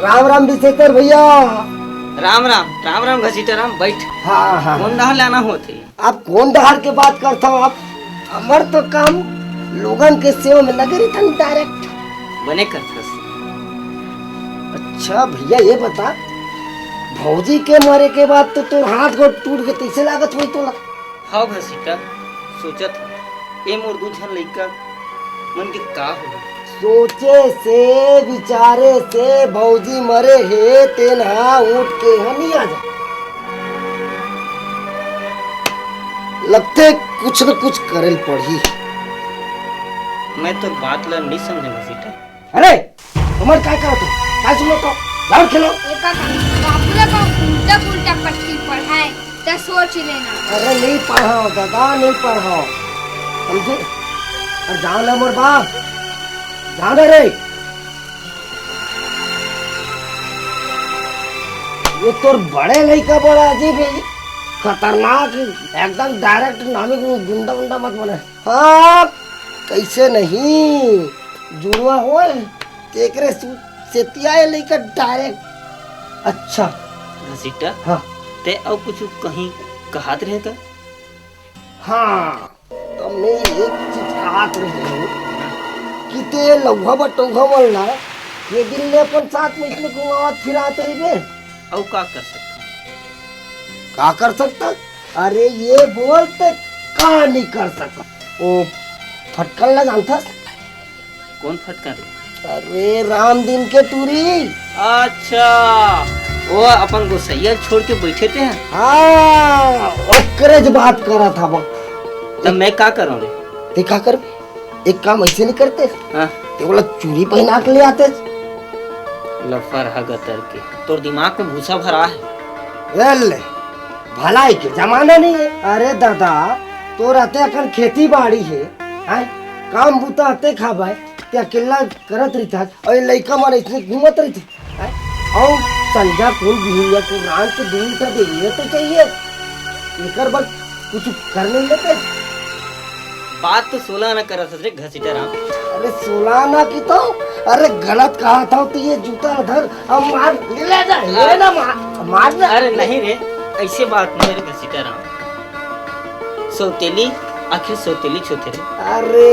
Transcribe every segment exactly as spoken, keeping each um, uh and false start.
राम राम बिसेकर भैया। राम राम, राम राम घसीटा राम, बैठ। हाँ, हाँ। कोन डहर ले आना होत हे? आप कोन डहर के बात करत हव आप? हमर तो काम लोगन के सेवा में लगे रहिथन direct। बने करथस। अच्छा भैया, ये बता, भौजी के मरे के बाद तो तोर हाथ गोड़ टूट गे, तइसे लागत होही तोला? हव घसीटा, सोचत हव, ए मोर दू झन लइका मन के का होही? सोचे से, विचारे से भौजी मरे हे, तेन हा उठ के इहाँ नइ आ जा। लगथे कुछ न कुछ करे ल पड़ही। मैं तोर बात ल नइ समझेंव घसीटा। अरे, तुमन काय करत हव? काय सुनत हव? जाओ खेलो। ए काका, बाबू ला का उल्टा पुल्टा पट्टी पढ़ाए, त सोच लेना। अरे, नइ पढ़ाव दादा, नइ पढ़ाव। समझे? अरे, जाओ ना मोर बाप, जाओ ना रे। ये तोर बड़े लइका बड़ा अजीब हे, खतरनाक, एकदम direct नामी गुंडा उंडा मत बने। हाँ, कइसे नहीं, जुड़वा होय, तेकरे सु-, सेतिया ए लइका direct। अच्छा। घसीटा, हाँ। ते अउ कुछ कहीं कहत रहे का? हाँ, त मैं एक चीज कहत रहेंव कि ते लउहा बटउहा मन ला ये दिन ले अपन साथ में इसने घुमावत फिरात रहिबे। अउ का कर सकत? का कर सकत? अरे ये बोल ते का नइ कर सकत? ओ फटकन ला जानथस? कोन फटकन रे? अरे राम दिन के टूरी। अच्छा, ओ अपन गोसइया छोड़ के बइठे ते ह? हाँ, ओकरेच बात करत हव। त मैं का करंव रे? ते का करबे? एक काम अइसे नइ करते, हाँ। ते ओला चूरी पहिना के ले आते। लफरहा गतर के, तोर दिमाग में भूसा भरा हे। ए ले, भलाई के जमाना नइ हे। अरे दादा, तोर अतेक अकन खेती बाड़ी हे, हैं? काम बूता अतेक हवय, ते अकेल्ला करत रहिथस, अउ ये लइका मन अइसने घूमत रहिथे, हैं? अउ संझा कुन बिहनिया कुन रांध के दू ठा देवे तो चाहिए, एकर बर कुछ कर नइ लेते? बात तो सोला आना करत हस रे घसीटा राम। अरे सोला आना की तो, अरे गलत कहत हव त ये जूता ला धर, अब मार, ले, ले जा, ले ना, मार, मार ना। अरे नहीं रे, अइसे बात नहीं रे घसीटा राम। सौतेली, आखिर सौतेलीच होथे रे। अरे।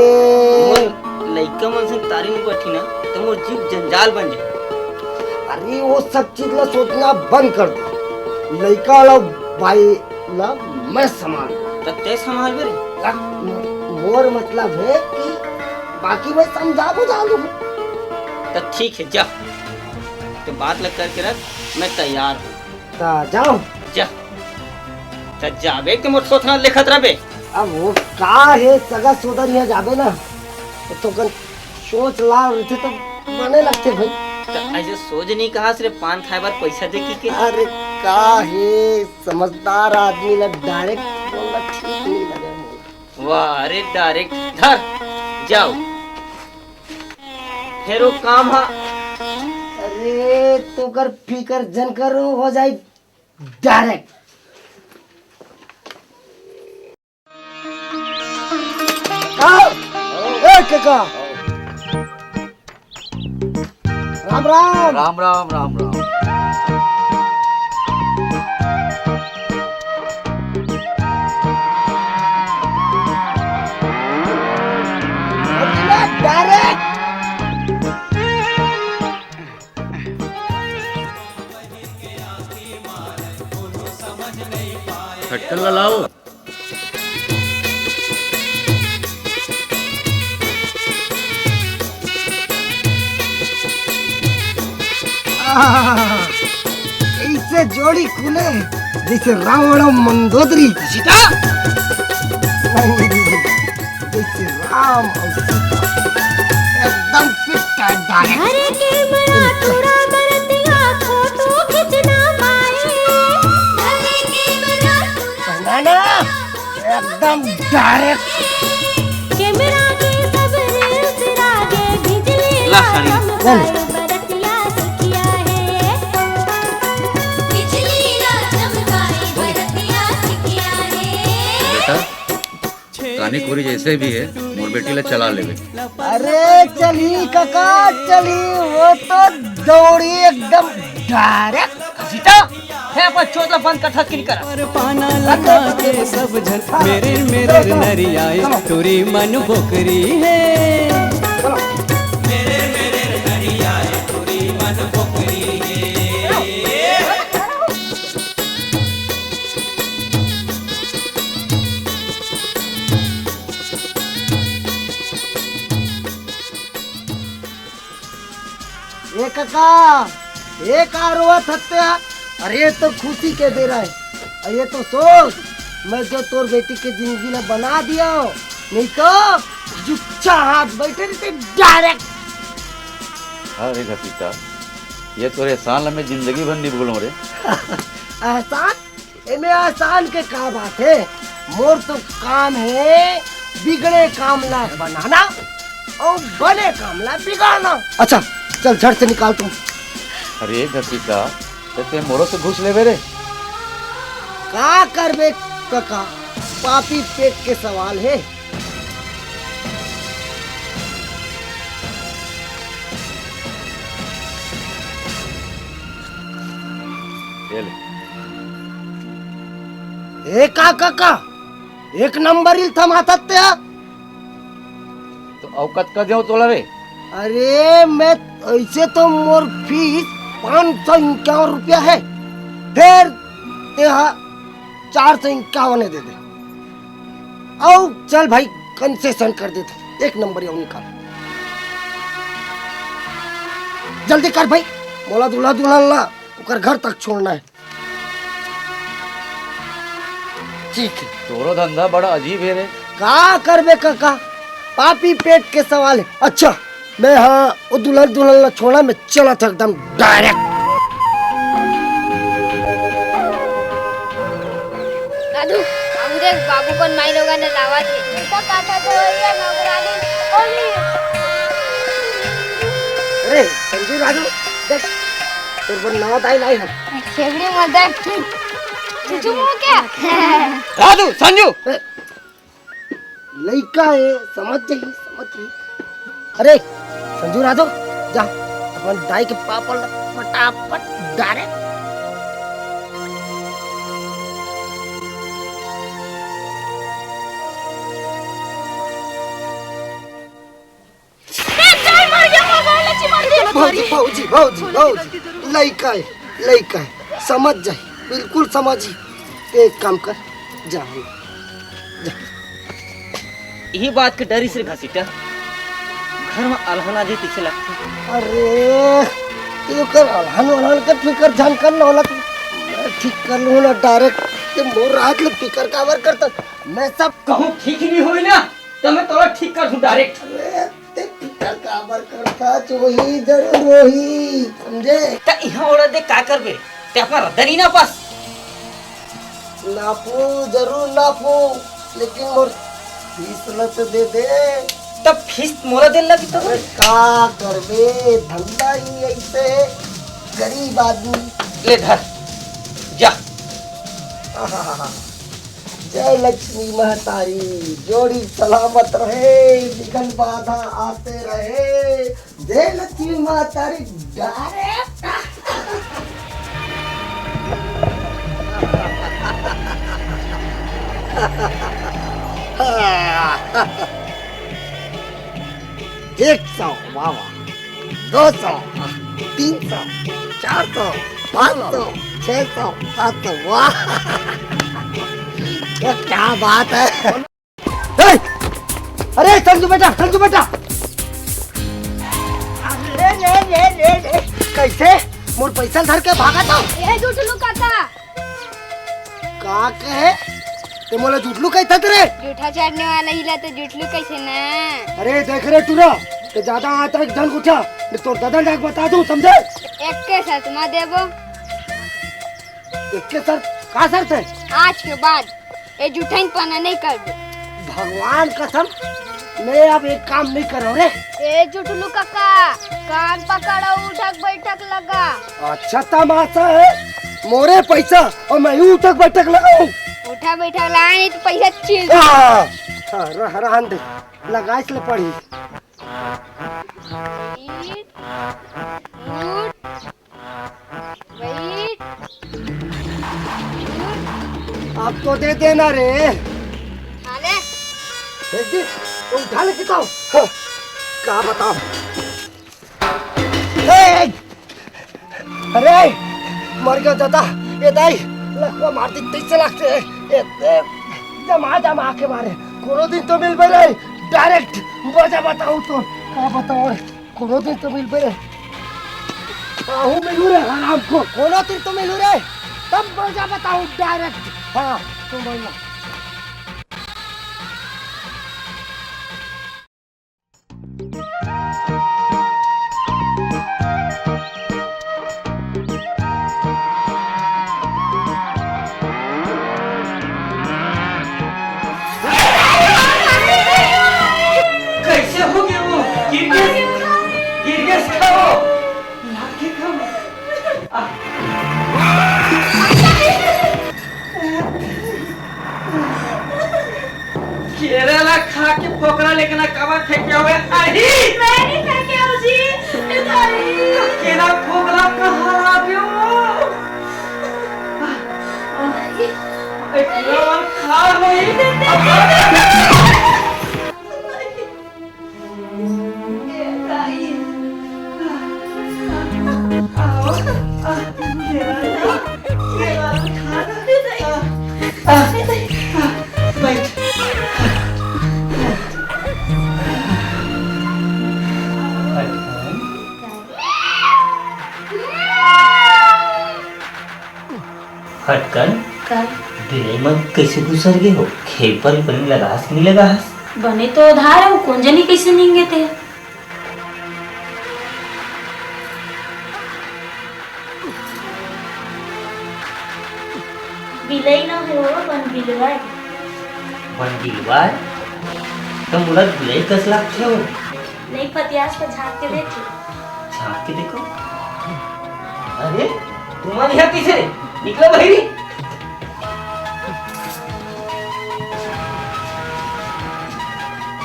मोर लइका मन संग तारी नइ बइठही ना, त मोर जीव जंजाल बन जाही। अरे, वो सब चीज ला सोचना बंद कर दे। लइका ला, बाई ला मैं संभाल। त ते संभालबे रे? ला, मोर मतलब हे कि बाकी मैं समझा बुझा लूँ। त ठीक हे, जा। त बात ला करके रख, मैं तैयार हूँ। त जाओ। जा। त जाबे के मोर सोथना लेखत रहबे। अब वो का हे, सगा सोदर इहाँ जाबे ना, त थोकन सोच लाव रहिथे त बने लगथे भाई। त अइसे सोच नइ कहा, सिर्फ पान खाए बर पइसा दे कहिके। अरे का हे, समझदार आदमी ला direct बोलना ठीक नइ लगे मोला। वाह, अरे direct धर, जाओ। फेर वो काम हा। अरे, तोकर फिकर झन कर, हो जाई direct। का? ए, के का? राम राम। राम राम, राम राम। अरे, direct। फटकन ला लाओ। आह, अइसे जोड़ी खुले जइसे रावण अउ मंदोदरी। सीता? जइसे राम अउ सीता। एकदम fit है direct। अरे कैमरा थोड़ा बरतिया फोटो खींचना पाए। अरे कैमरा थोड़ा ना, ना, एकदम direct। कैमरा के सब reels रागे बिजली ला साड़ी। चमकाए बरतिया सिखिया है। बिजली ला चमकाए बरतिया सिखिया है। बेटा, कानी कोरी जइसे भी हे, मोर बेटी ला चला लेबे। अरे चलही कका, चलही, वो तो दौड़ी एकदम डायरेक्ट। सीता, हे अपन चोदला बंद कर, थकिन कर। और पाना लगा के सब झन मेरे मेरे नरियाए टूरी मन बोकरी है। ए कका, ए का रोवत हत्या? अरे, ये तो खुशी के बेरा है। अरे, ये तो सोच, मैं जो तोर बेटी के जिंदगी ला बना दिया, नहीं तो जुच्छा हाथ बैठे रहते डायरेक्ट। अरे घसीटा, ये तोरे एहसान ला मैं जिंदगी भर नहीं भूलूं रे। एहसान? एमे एहसान के का बात है? मोर तो काम है बिगड़े काम ला बनाना और बने काम ला बिगाड़ना। अच्छा, चल झट से निकाल तू। अरे घसीटा, ते, ते मोरो से घूस लेबे रे? का करबे कका, पापी पेट के सवाल है। ये ले। ए का कका, एक नंबर इल थमाथत ते हा। तो अउ कतका देव तोला रे? अरे, मैं ऐसे तो मोर फीस पाँच सौ इक्यावन रुपया है, फिर तेहा चार सौ इक्यावन दे दे। अउ चल भाई, कंसेशन कर देते, एक नंबर अउ निकाल। जल्दी कर भाई, मोला दूल्हा दुल्हन ला ओकर घर तक छोड़ना है। ठीक है। तोरो धंधा बड़ा अजीब है रे। का करबे कका, पापी पेट के सवाल है। अच्छा, मैं हाँ, वो दुल्हन दुल्हन ला छोड़ा, मैं चला था एकदम डायरेक्ट। दादू, बाबू देख, बाबू कौन माई लोगन ने लावा थे। बेटा, काका तो ये नौकरानी बोली। अरे संजू राजू, देख, तोर बर नवा दाई लाई हम। खेबड़ी मत देख। चुचू मुंह क्या? राजू, संजू। ए, लइका है, समझ जाही, समझ जाही। अरे संजू राजू, जा अपन दाई के पापड़ ला फटाफट डारे। ए, दाई मर गया, मोर बाल लच्ची मार दी। भौजी, भौजी, भौजी, भौजी, लइका है, लइका है, समझ जाही, बिल्कुल समझही। ते एक काम कर, जा, जा। यही बात के डर इस रे घसीटा, घर में अलहन आ जाए, तिसे लगथे। अरे, ते ओकर अलहन वलहन के फिकर झन कर ना, ओला तो मैं ठीक कर लूँ ना डायरेक्ट। ते मोर राहत ले फिकर काबर करता? मैं सब कहूँ ठीक नहीं होई ना, तो मैं तोला ठीक कर दूँ डायरेक्ट। अरे, ते फिकर काबर करथस? होही, जरूर होही, समझे? त इहाँ ओढ़ दे, का करबे? ते अपन रद्दा नइ नापस? नापू, जरूर नापू, लेकिन मोर फीस ल तो दे दे। तब फीस मोला देन लगी तो? अरे, का करबे, धंधा ही ऐसे हे, गरीब आदमी। ले धर, जा। आहाहा। जय लक्ष्मी महतारी, जोड़ी सलामत रहे, विघ्न बाधा आते रहे। जय लक्ष्मी महतारी, डायरेक्ट। एक सौ, वाह, वाह। दो सौ, तीन सौ, चार सौ, पाँच सौ, छह सौ, सात सौ, वाह। ये क्या बात है? ए! अरे संजू बेटा, संजू बेटा। अरे रे रे रे रे, कैसे मोर पैसा धर के भागत हो? ए जुटलू काका। का कहे? ते मोला जुटलू कहिथस रे? जूठा चढ़ने वाला ही ला तो जुटलू कहिथे ना। अरे देख रे टूरा, ते ज्यादा आंतरिक झन उठा, मैं तोर दादा जाके बता दूं, समझे? एक के साथ मा देबो। एक के साथ का शर्त है? आज के बाद ए जुठन पना नहीं करबो। भगवान कसम, मैं अब एक काम नहीं करो रे। ए जुटलू काका, कान पकड़ो, उठक बैठक लगा। अच्छा तमाशा है, मोरे पैसा और मैं ही उठक बैठक लगाऊं? उठक बैठक लगाए नहीं तो पैसा चीज। हाँ। हाँ, रह, रहन दे, लगाइस ले पड़ी। Wait, wait, wait। अब तो दे देना रे। खा ले। एक दिन उठा ले किताब। हाँ, का बताओ? ए! अरे, मर गया दादा। ए दाई, लकवा मार दी, तैसे लागथे। ए, ए, जमा, जमा के मारे। कोनो दिन तो मिलबे रे, direct। बजा बताऊं तो, का बताऊं रे? कोनो दिन तो मिलबे रे। आहू मिलू रे, हराम को। कोनो दिन तो मिलू रे, तब बजा बताऊं direct। हाँ, तुम बोलना। कैसे हो गया वो? गिर गया, गिर गया इसका वो। लाके खाओ। आ। केरा ला खा के फोकरा लेके ना काबर फेंके हुए? अरे! मैं नहीं फेंके हूँ जी। अरे! केरा फोकरा कहाँ आ गयो? ए, पूरा मन खा होई। फटकन, का? बिलई मन कैसे घुसर गे हो? खेपर बने लगास कि नहीं लगास? बने तो उधार है, वो कोन जनी कैसे नींगे ते? बिलई ना हो, बन बिलवा है। बन बिलवा है? तो मुड़ा बिलई कस लागथे हो? नहीं, पतियास पर झांक के देख ले। झांक के देखो। अरे, तुम्हारे यहाँ कैसे निकला बहिरी?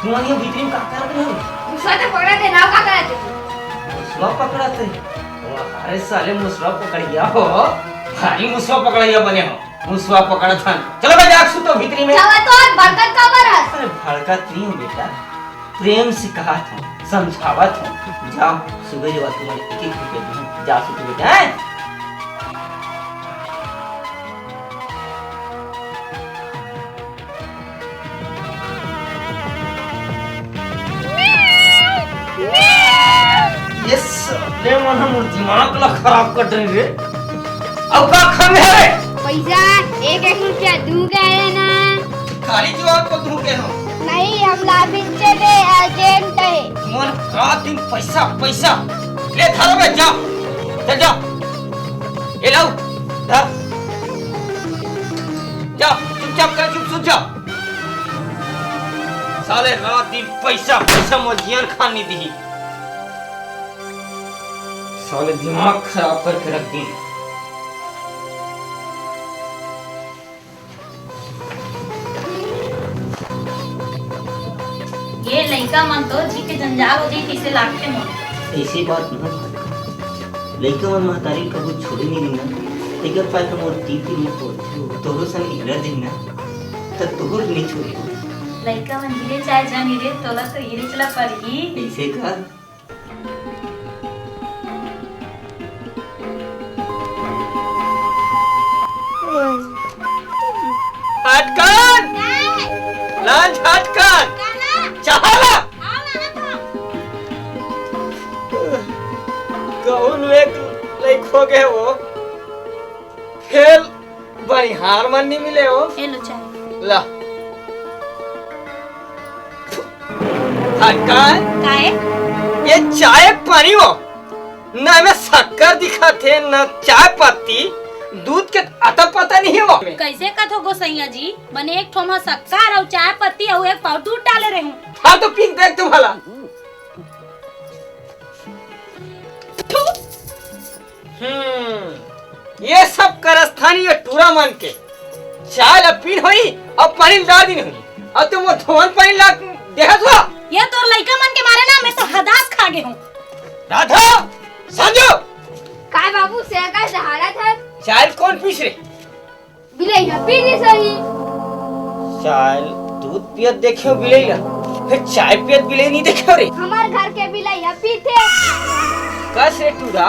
तुम्हारे यहाँ भीतरी में का कर रहे हो? मुसवा तो पकड़ा थे, नाव का करा थे? मुसवा पकड़ा थे? वाह, अरे साले मुसवा पकड़ गया हो। भारी मुसवा पकड़ गया बने हो। मुसवा पकड़ा था। चलो बे, जाके सुतो भीतरी में। चलो तो बरकत का बरस। अरे भड़कत नहीं हूँ बेटा, प्रेम से कहत हूँ, समझावत हूँ। जाओ, सुबह जो तुम्हारे एक एक रुपये दूँ, जा सुतो बेटा, हैं? ये साले मन हमर दिमाग ला खराब कर डरे रे। अब का खामे हे? पैसा एक एक रुपया दूँ गे ना। खाली जवाब को दूँ गे हो। नहीं, हम ला बिनचे दे, urgent है। मन रात दिन पैसा, पैसा। ले धरो बे, जा। चल जा। ये लाओ, धर। जा, चुपचाप कर, चुप सुत जा। साले रात दिन पैसा, पैसा मोर जियन खान नहीं दिही। साले दिमाग खराब करके रख दी। ये लइका मन तो जी के जंजाल हो जाई, कइसे लागथे मोर। ऐसी बात न हो। लइका मन महतारी कभू छोड़े नहीं देना। तेकर पाय तो मोर तीन तीन मुख होथे। तोरो संग इला दिन ना, त तोहर नहीं छोड़े। लइका मन गिरे चाहे झन गिरे, तोला तो गिरे चला पड़ही। ऐसे का? हटकन! लंच हटकन! चाह ला! कहूँ एक लइक हो गए वो। फेल बनिहार मन नहीं मिले हो। ए लो चाय। ला। हटकन? काहे? ये चाय पानी हो, ना एमे शक्कर दिखत हे, ना चाय पत्ती, दूध के अता पता नहीं हो। कैसे कथो गोसैया जी, बने एक ठो म शक्कर अउ चाय पत्ती अउ एक पाव दूध डाले रहूं। हाँ तो पी के देख तुम्हारा। हम्म, ये सब करस्थानी ये टूरा मन के चाय ला पीन होई अउ पानी ला डाल दिन होई। अब तुम वो धोवन पानी ला देहत हो? ये तोर लइका मन के मारे ना, मैं तो हदास खा गे हूँ। राधा, संजू, काय बाबू, से का सहारा था? चाय कौन पीस रे? बिलई ह पी नी सही। चाय दूध पियत देखे हो बिलई ला, फिर चाय पियत बिलई नहीं देखे हो रे? हमार घर के बिलई ह पीथे। कस रे टूरा,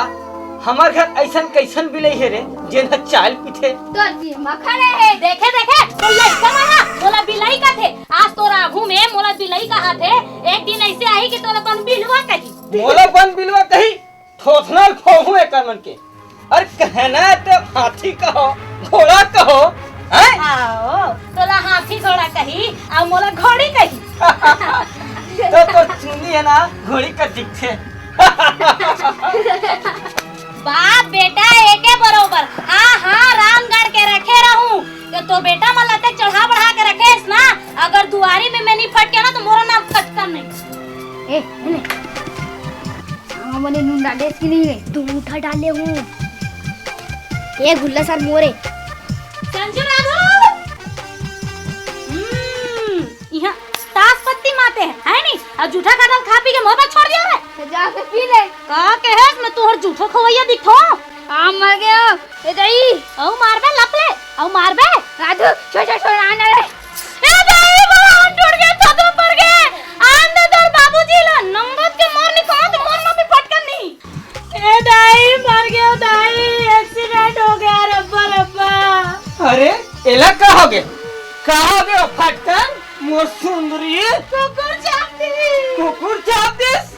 हमार घर ऐसन कैसन बिलई है रे, जेन ह चाय पीथे? तोर जी मखन है। देखे, देखे, तो लइका मन ह मोला बिलई कथे। आज तोर आघू में मोला बिलई कहाथे, एक दिन ऐसे आही कि तोला बन बिलवा कही। मोला बन बिलवा कही? थोथना ल फोहू एकर मन के। अरे कहना तो हाथी कहो, घोड़ा कहो, हैं? आओ, तोला हाथी घोड़ा कही, आ मोला घोड़ी कही। तो, तो चुनी है ना, घोड़ी का दिखे। बाप बेटा एके बरोबर। हाँ, हाँ, रामगढ़ के रखे रहूं। तो तोर बेटा मन ला अतेक चढ़ा बढ़ा के रखेस ना, अगर दुआरी में मैं नहीं फटके ना, तो मोरो नाम फटकन नहीं। ए, एने। हाँ, मने नून डाले कि नहीं है? दो मुठा डाले हूँ। ये गुल्ला सर मोरे। संजू राघव। हम्म, यहाँ ताश पत्ती माते हैं, है नी? और जूठा खादल खा पी के मोर पर छोड़ दिया रे। तो जाके पी ले। का कहेस, मैं तोहर जूठो खवैया दिखो? आ, मर गया। ए दाई। अउ मारबे लपले, अउ मारबे। राधू, छोड़, छोड़, छोड़, आने रे। ए दाई, बड़ा हाथ टूट गया, छतवा पर गए। आन दे तोर बाबूजी ला, नंगत के मोर निकाल, तो मोर ना भी फटकन नहीं। ए दाई, मर गया दाई, एक्सीडेंट हो गया, रब्बा, रब्बा। अरे, एला का हो गया? का हो गया फटकन? मोर सुंदरी। कुकुर चाप दी। कुकुर चाप दिस?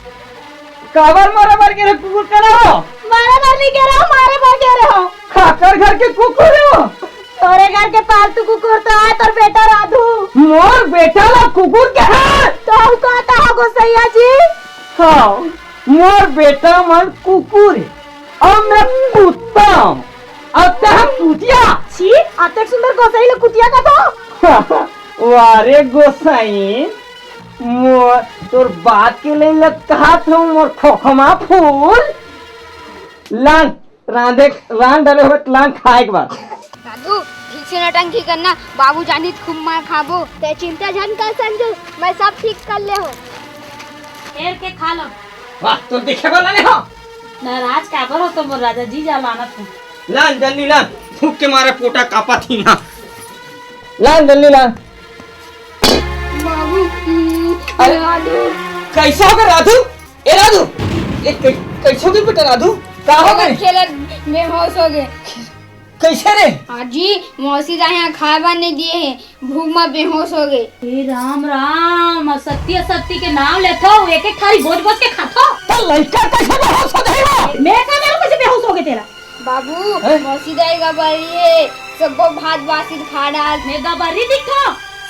काबर मारे बर गे रहे कुकुर करा हो? मारे बर नहीं गे रहो, मारे बर गे रहो। काकर घर के कुकुर हो? तोरे घर के पालतू कुकुर तो आय, तोर बेटा राधू। मोर बेटा ला कुकुर के है? तो हम कहता हो गोसैया जी। हाँ, मोर बेटा मन कुकुर है और मैं कुत्ता हूँ। और तह कुतिया। छी, अतेक सुंदर गोसाई ला कुतिया का तो। वाह रे गोसाई, मोर तोर बात के ले लग कहा था मोर खोखमा फूल। लान, रांधे, रांध डरे होत लान खाए के बाद। दादू, ठीक से नौटंकी करना, बाबू जानी त खूब मार खाबो। ते चिंता झन कर संजू, मैं सब ठीक कर ले हूँ। फेर के खा लो। वाह, तो देखे वाला नहीं हो। नाराज काबर हो तो मोर राजा जी जा लानत हूँ। लान, जल्दी लान, भूख के मारे पोटा कांपत ही ना। लान, जल्दी लान। बाबू, अरे, राधू। कैसे हो गए राधू? ए राधू, ए कै-, कैसे हो गए बेटा राधू? का हो गए? खेलत बेहोश हो गए। कैसे रे? आजी, मौसी दाई यहाँ खाए बर नहीं दिए हैं, भूख में बेहोश हो गए। हे राम राम, सत्य सत्य के नाम लेथो, एक एक थारी बोझ बोझ के खाथो। तो लड़का कैसे बेहोश हो जाएगा? मैं का जानूं कैसे बेहोश हो गए तेला? बाबू, हैं? मौसी दाई गबरी है, सबो भात बासी खा डाल। मैं गबरी दिखो?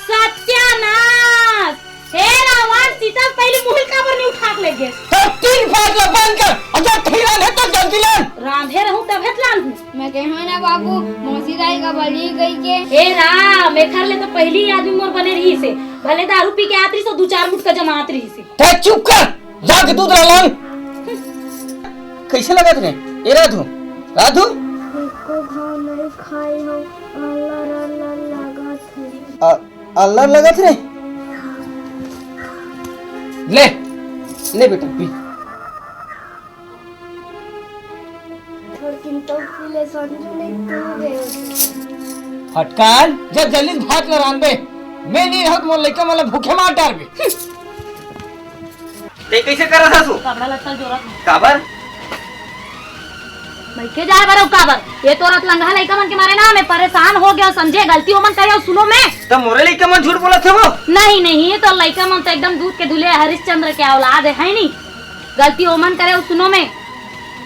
सत्यानाश! हे रावण, सीता पहली मुहिल काबर नहीं उठा के ले गए? तो तीन फाट ला बंद कर, अगर खीरा है तो जल्दी लान। रांधे रहूं तब हेत लान हूं। मैं कहूं ना बाबू, मौसी दाई गबरी गई के। हे राम, एखर ले तो पहली आदमी मोर बने रही से, भले दारू पी के आत रही से, दो चार मुठ का जमात रही से। ते चुप कर, जाके दूध ला लान। कैसे लगत रे? ए राधू, राधू? एको घाव नहीं खाई हम, अल्लाह अल्लाह लगत है। अ-, अल्लाह लगत रे? ले, ले बेटा, पी। थोड़किन तो पी ले, संजू नहीं तू गए। फटकान, जब जल्दी भात ला रांधबे, मैं नहीं रहत मोर लइका मन ला भूखे मार डारबे। ते कैसे कर रहा था तू? कपड़ा लत्ता जोरत हूँ। काबर? बइठे जाए बर अउ काबर? ये तोरत लंगहा लइका मन के मारे ना मैं परेशान हो गया, समझे? गलती ओमन करे अउ सुनो मैं। त मोरे लइका मन झूठ बोलत हे वो? नहीं, नहीं, ये तो लइका मन तो एकदम दूध के धुले हरिश्चंद्र के औलाद है, है नी? गलती ओमन करे अउ सुनो मैं।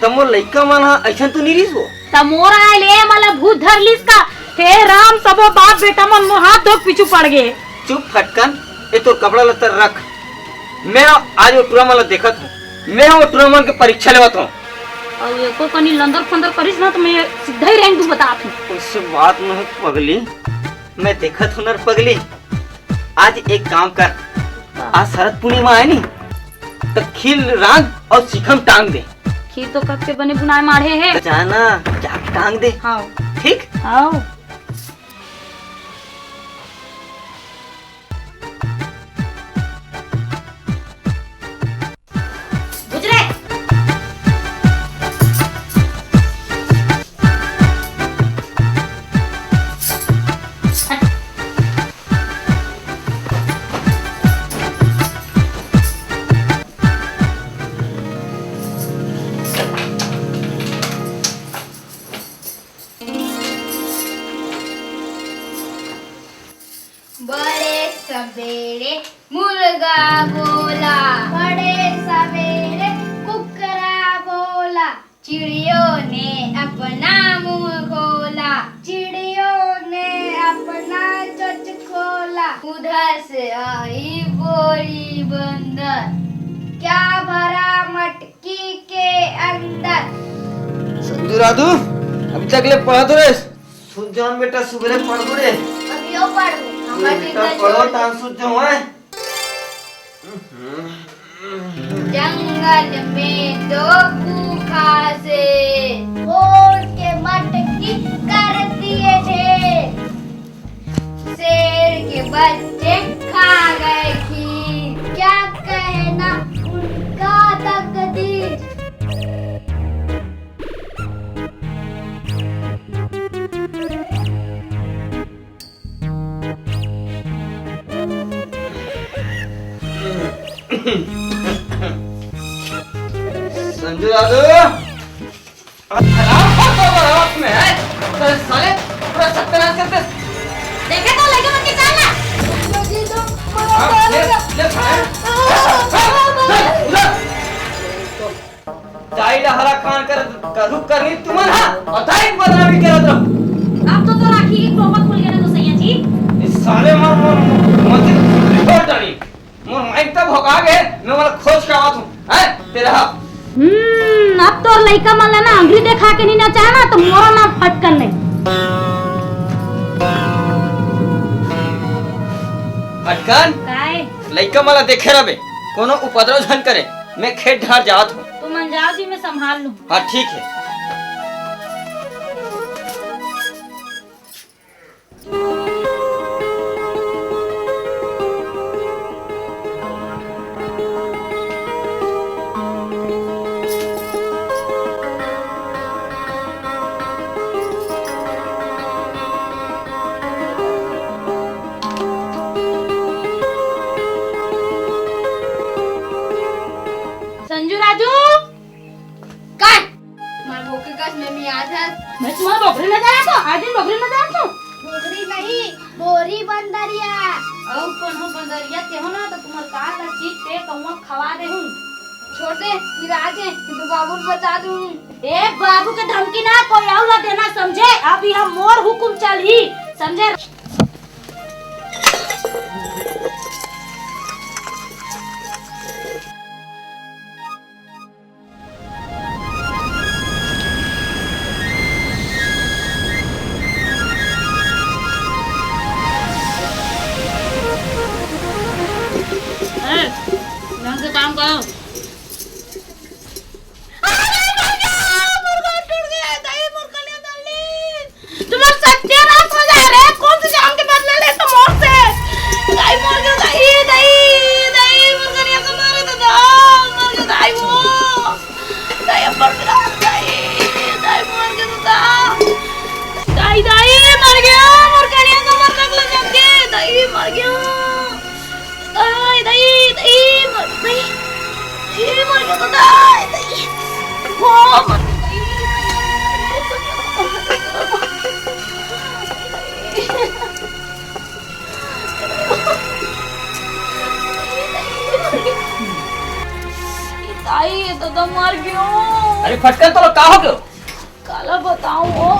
त मोर लइका मन ह अइसन तो नहीं रहिस वो? त मोर आए ले मला भूत धर लिस का? हे राम, सबो बाप बेटा मन मोर हाथ धोक पीछू पड़ गए। चुप फटकन, ए तोर कपड़ा लत्ता रख। मैं आज वो टुरा मन ला देखत हूँ, मैं वो टुरा मन के परीक्षा लेवत हूँ। अउ एको कनी लंदर फंदर करिस ना, तो मैं सीधा ही रेंग दूँ, बतात हूँ। उससे बात न हो पगली, मैं देखत हूँ ना रे पगली। आज एक काम कर, आज शरद पूर्णिमा है नी, तो खीर रांध और शिखम टांग दे। खीर तो कब के बने बुनाए माढ़े है। तो जाना, जाके टांग दे। हाँ। ठीक? हाँ। सवेरे मुर्गा बोला, बड़े सवेरे कुकरा बोला, चिड़ियों ने अपना मुंह खोला, चिड़ियों ने अपना चोंच खोला। उधर से आई बोरी बंदर, क्या भरा मटकी के अंदर। संजू राजू, अभी तक ले पढ़त रहे। सुत जाओ बेटा, सुबेरे पढ़बो रे। अभी वो पढ़बो। हमर बेटा, दिन का पढ़ो, छोड़। तान सुत जाओ, हैं? जंगल में दो भूखा शेर, फोड़ के मटकी कर दिए ढेर। शेर के बच्चे खा गए खीर, क्या कहना उनका तकदीर। संजू दादू, अरे हराम खोर तो बड़ा वक्त में है। अरे साले, पूरा सत्यानाश करते। देखे तो लगे मन के चाल ना। हाँ, ले, ले, खा। दाई ला हरा कान कर, कर रुक कर नहीं तुमन हा, और दाई की बदनामी करत रहो। अब तो, तो राखी की टोपा खुल गया ना तो सैया जी। इस साले मोर, मोर, मोर, मोर रिपोर्ट डाली। मोर माइक तब होगा गए, मैं वाला खोज के आवत हूँ। हैं? तेरा हा। हम्म, अब तोर लइका मन ला ना अंगरी देखा के नहीं नचाए ना, तो मोरो नाम फटकन नहीं। फटकन? काय? लइका मन ला देखे रहे, कोनो उपद्रव झन करे। मैं खेत ढार जात हूँ। तुमन जाओ जी, मैं संभाल लूँ। हाँ, ठीक है। संजू राजू, काय? मार बोके कस में मी आज हस। मैं तुम्हारा बोकरी न जाना तो, आज दिन बोकरी न जाना तो। बोकरी नहीं, बोरी बंदरिया। अउ कोनो बंदरिया के हो ना तो तुम्हार कान ला चीर के कौवा खवा दे हूँ। छोड़ दे, फिर आज है, कि तो बाबू ल बता दूँ। ए, बाबू के धमकी ना, कोई अउ ला देना, समझे? अभी हम मोर हुकुम चलही, समझे? ए, ढंग से काम करो। अरे भैया, मुर्गा टूट गया, दाई मुर्गा ले डाली। तुम्हारा सत्यानाश हो जाए रे, कौन से जान के बदला ले तुम मोर से? दाई मर गया, दाई, दाई, दाई, मर गया, तो मारे तो दाई, मर गया, दाई वो। दाई अब मर गया, दाई, दाई मर गया तो दाई। दाई, दाई, मर गया, मर गया, तो मर लग लग के, दाई मर गया। दाई, दाई, दाई, मर, दाई। दाई, मर गया तो दाई, दाई। वो मर गया, दाई। दाई, ये तो दम मर गयो। अरे फटकन, तो का हो गयो? काला बताऊं वो,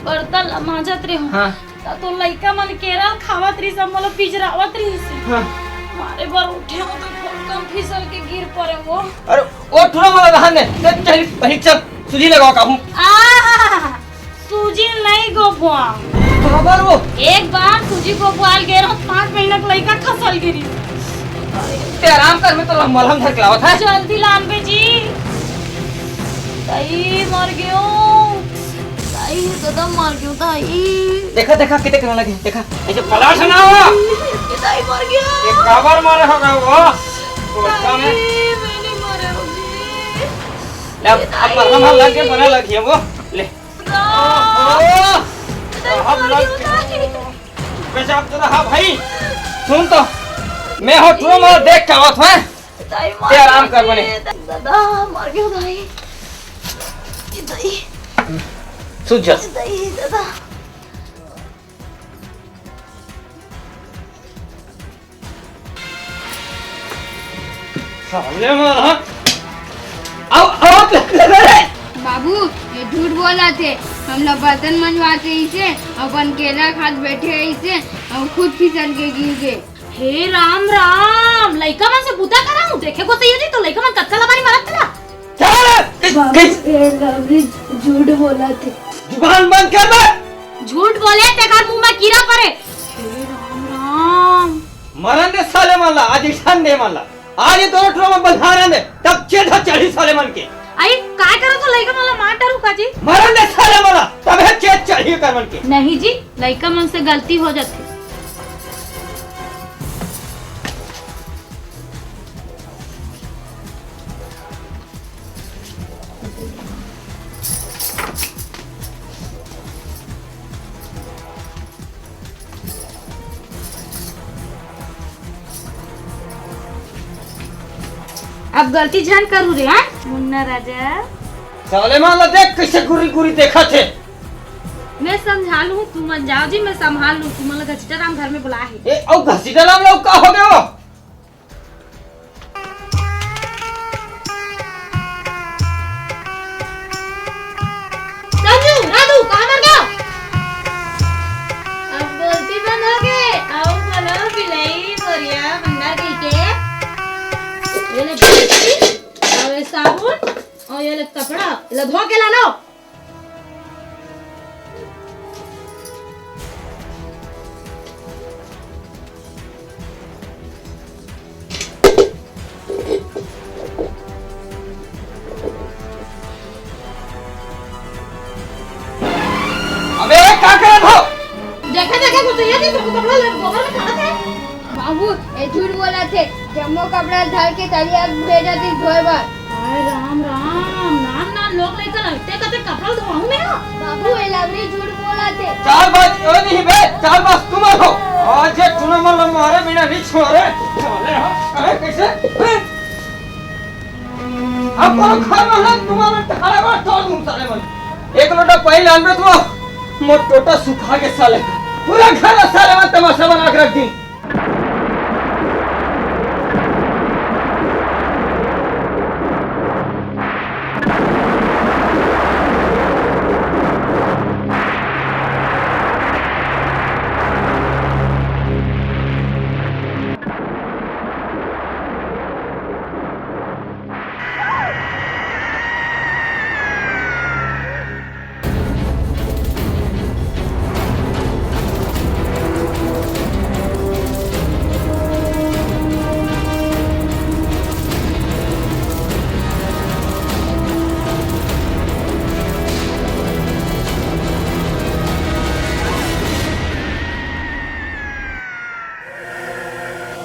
बर्तन ला मांजत रहे हूँ। हाँ। ता तो लइका मन केरा ल खावत रहिस, अब मोला पिजरावत रहिस। हाँ। मारे बर उठे हो तो फटकन फिसल के गिर परे वो। अरे वो टूरा वाला रहन दे, ते चल पहले चल, सूजी लगाओ का हूँ। आ, सूजी नहीं गोपवा। काबर वो? एक बार सूजी गोपवा ल गे रहो, पाँच महीना के लइका खसल गिरी। ते आराम कर, मैं तो मलहम धर के लावत है। जल्दी लान बे जी। दाई मर गयो। दाई, दादा मर गयो, दाई। देखा, देखा, कितने करने लगे, देखा। ऐसे पलाश ना हो। दाई मर गयो। ये काबर मारे होगा वो? तो उसका में दाई, मैंने मारे होगी। ले, अब, अब मलहम लग के बने लगी है वो। ले। ओहो! दाई, हम मर लोग गयो, दाई। पेशाब तो रहा भाई। सुन तो, मैं हो टूरा मार देख के आवत है। दाई, ते आराम कर बने। दादा, मर गयो दाई। दाई। सुत जा। दाई, दादा। साले मन ह। आओ, आओ, ले, ले, ले। बाबू, ये झूठ बोलत हे। हमला बर्तन मंजवात रहिसे, अपन केला खात बैठे रहिसे, अउ खुद फिसल के गिर गे। हे राम राम, लइका मन से बूता कराऊं? देखे गोसैया जी, तो लइका मन कतका लबारी मारत तेला। चल, बाबू, कइस- ये लवरी झूठ बोलत हे। जुबान बंद कर बे। झूठ बोले तेकर मुंह में कीरा परे। हे राम राम। मरन दे साले मन ला, आज इठन दे मन ला। आज ये दोनों टोला में बंधारन दे, तब चेत ह चढ़ी साले मन के। आई, काय करो तो लइका मन ला मार डारू का जी? मरन दे साले मन ला, तब हे चेत चढ़ी कर मन के। नहीं जी, लइका मन से गलती हो जाथे। अब गलती झन करू रे, हाँ? मुन्ना राजा। साले मन ला देख कइसे गुरी गुरी देखत हे। मैं समझा लूँ, तुमन जाओ जी, मैं संभाल लूँ। तुमन ला घसीटा राम घर में बुलाए हे। ए, अउ घसीटा राम ला का हो गे? संजू, राधू, कहाँ मर गया? अब बोलती बंद हो गे। अउ बोलो, बिलई, बोरिया, बंदर कहिके। ये ले बोलती, अउ ये साबुन, अउ ये ले कपड़ा, ये ले धो के लानो। अबे, का करत हो? देखा, देखा, कुछ ये नहीं, तुमको कपड़ा ले, गोबर में खड़ा था। बाबू, ये झूठ बोलत हे, जम्मो कपड़ा धर के तरिया भेजत हे धोए बर। हाय राम राम, नान नान लोग लइका लगथे कथे कपड़ा धोवाहूं मैं हा। बाबू, ये लवरी झूठ बोलत हे। चाल बाज, ओ नहीं बे, चाल बाज तुम हो। आज ये टूना मन ला मारे बिना नहीं छोड़े। चले हो, अरे कइसे? हैं? अब कोनो घर में ना तुम्हारा ठाड़ा बा, छोड़ दूं साले मन। एक लोटा पानी लान बे तुम, मोर टोटा सुखा के साले। पूरा घर ला साले मन तमाशा बना के रख दी।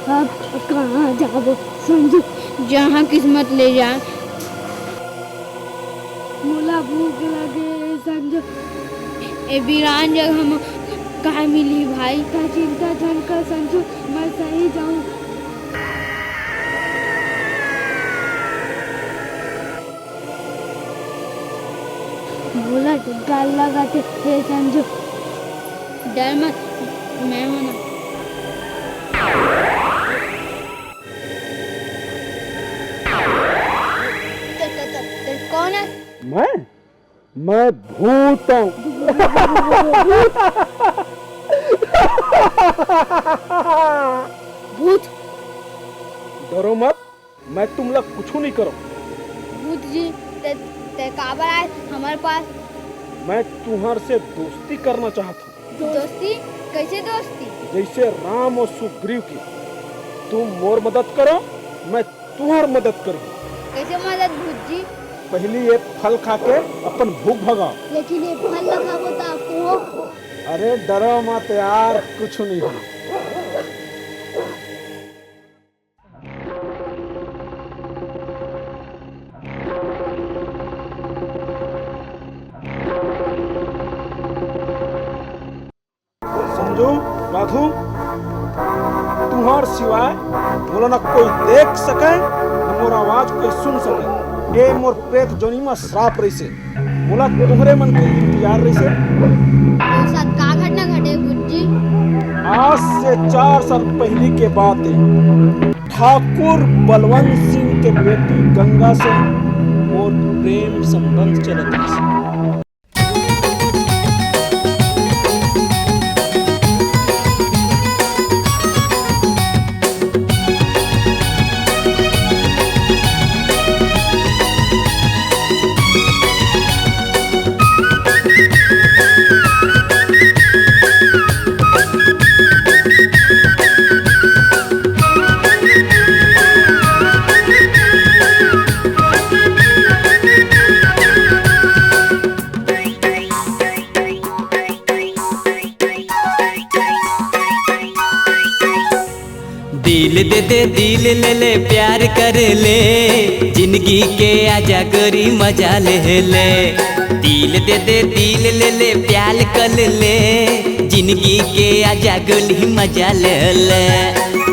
अब कहाँ जाबो संजू? जहाँ किस्मत ले जाए। मोला भूख लगे संजू। ए वीरान जगह म का मिलही भाई? तैं चिंता झन कर संजू, मैं सही जाहूँ। मोला डर लगत हे, हे संजू। डर मत, मैं हूँ ना। त, त, त, त कौन है? मैं? मैं भूत हूँ। भूत? डरो मत, मैं तुमला कुछु नहीं करो। भूत जी, ते, ते काबर आए हमारे पास? मैं तुम्हार से दोस्ती करना चाहत हूँ। दोस्ती? कैसे दोस्ती? जैसे राम और सुग्रीव की। तुम मोर मदद करो, मैं तुम्हार मदद करूँ। कैसे मदद भूत जी? पहली ये फल खा के अपन भूख भगाओ। लेकिन ये फल न खाबो तो आपको हो। अरे डरो मत यार, कुछ नहीं है। संजू, राधू, तुम्हार सिवाय मोला न कोई देख सके, न मोर आवाज कोई सुन सके। ए मोर प्रेत जोनी म श्राप रहिसे। मोला तुम्हरे मन के इंतजार रहिसे। तोर साथ का घटना घटे, भूत जी? आज से चार साल पहिली के बात हे। ठाकुर बलवंत सिंह के बेटी गंगा से मोर प्रेम संबंध चलत रहिस। दिल दे दे, दिल ले ले, प्यार कर ले, जिंदगी के आजा गोरी मजा ले ले। दिल दे दे, दिल ले ले, प्यार कर ले, जिंदगी के आजा गोरी मजा ले ले।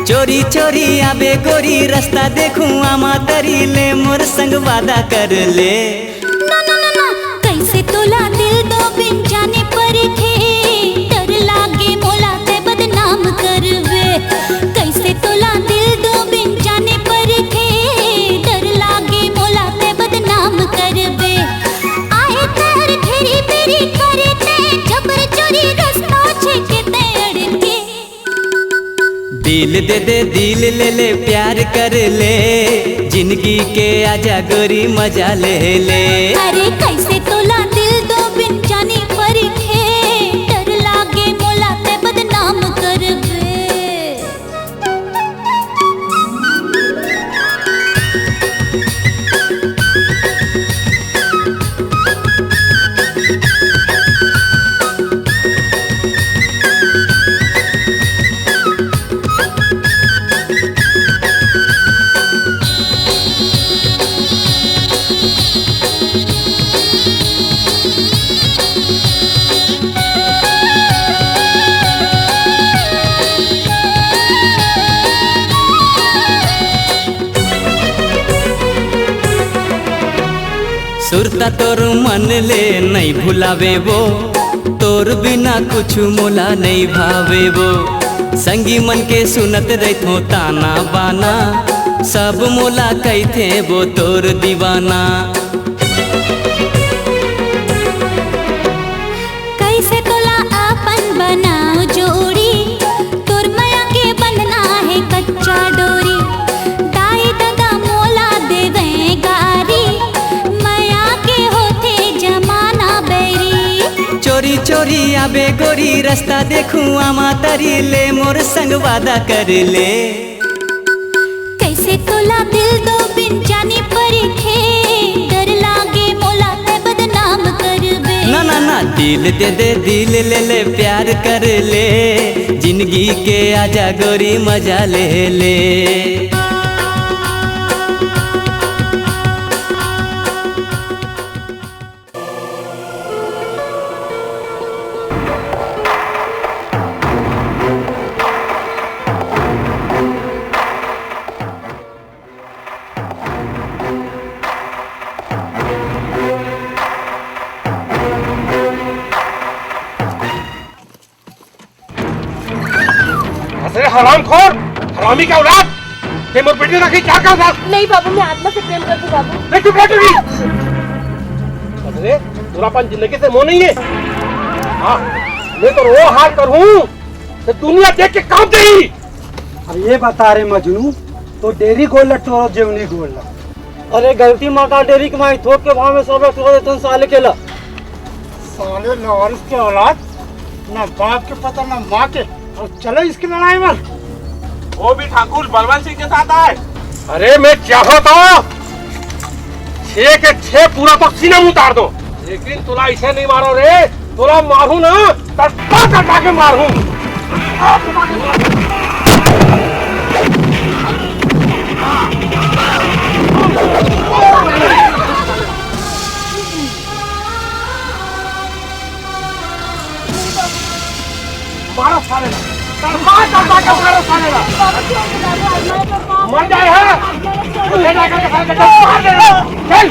चोरी चोरी आबे गोरी, रास्ता देखूं आमा तरी ले, मोर संग वादा कर ले। ना ना ना ना, कैसे तोला दिल दो बिन जाने परखे, डर लागे मोला ते बदनाम करबे। कैसे तोला दिल दो बिन जाने परखे, डर लागे मोला ते बदनाम करबे। आए कर घेरी बेरी करे ते, जबर चोरी रास्ता छेके ते अड़के। दिल दे दे, दिल ले ले, प्यार कर ले, जिंदगी के आजा गोरी मजा ले ले। अरे कैसे तोला दिल दो बिन जानी परखे, डर लागे मोला ते बदनाम करबे। सुरता तोर मन ले नइ भुलावे वो, तोर बिना कुछ मोला नइ भावे वो। संगी मन के सुनत रहिथों ताना बाना, सब मोला कहिथे वो तोर दीवाना। कैसे तोला अपन बनाओ जोड़ी, तोर मया के बंधना हे कच्चा डोरी। दाई ददा मोला देवे गारी, मया के होथे जमाना बैरी। चोरी चोरी आबे गोरी, रास्ता देखूं आमा तरी ले, मोर संग वादा कर ले। कैसे तोला दिल दो बिन जानी परखे, डर लागे मोला ते बदनाम करबे। ना ना ना, दिल दे दे, दिल ले ले, प्यार कर ले, जिंदगी के आजा गोरी मजा ले ले। अरे हरामखोर, हरामी का औलाद, ते मोर बेटी ला रखे का था? नहीं बाबू, मैं आत्मा से प्रेम करती हूँ बाबू। नहीं, चुप रह तू भी। अरे, तोला अपन जिंदगी से मोह नहीं है? हाँ, मैं तो वो हाल करूँ, तो दुनिया देख के कांप जाई। अब ये बता रे मजनू, तो डेरी गोल्ड ला टोरो जेवनी गोल्ड ला? अरे गलती मा का डेरी के माई थोक के भाव में सब टोर देथन साले के ला। साले लावारिस के औलाद, ना बाप के पता ना माँ के, और चलो इसकी लड़ाई में। वो भी ठाकुर बलवंत सिंह के साथ आए। अरे मैं चाहूँ तो छह के छह पूरा तो सीना में उतार दो, लेकिन तोला इसे नहीं मारो रे, तोला मारू ना, तड़पा तड़पा के मारू। मारो साले ला। तड़पा, तड़पा के मारो साले ला। मर जाए है। ले जाकर के साले को मार दे। चल।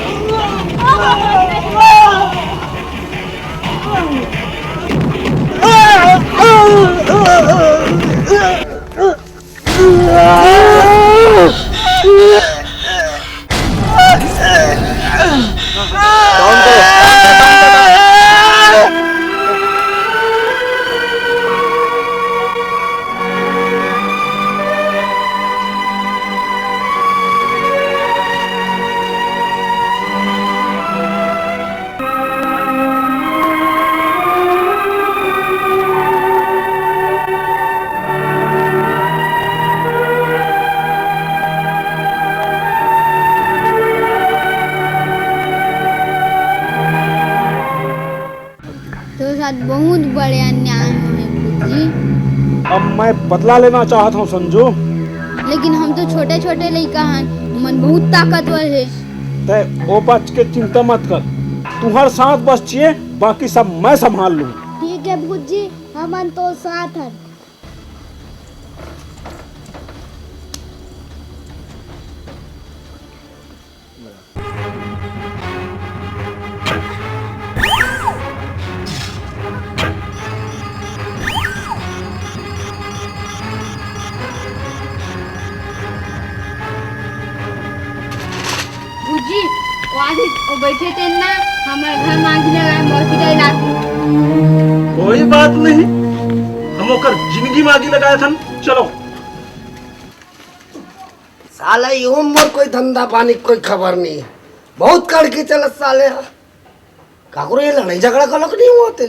तोर साथ बहुत बड़े अन्याय होए भूजी। अब मैं बदला लेना चाहत हूँ संजू। लेकिन हम तो छोटे छोटे लइका हन, मन बहुत ताकतवर हे। तै ओ बात के चिंता मत कर, तुहर साथ बस चाहिए, बाकी सब मैं संभाल लूँ। ठीक है भूजी, हमन तो साथ हन। भूजी, वो आदमी वो बैठे थे ना, हमर घर मांगी लगा, मोर पिटाई लाग। कोई बात नहीं, हम ओकर जिंदगी मांगी लगाए थन। चलो। साला, यूं मोर कोई धंधा पानी के कोई खबर नहीं। बहुत कड़की चलत साले हा। काकरो ये लड़ाई झगड़ा घलोक नहीं होते,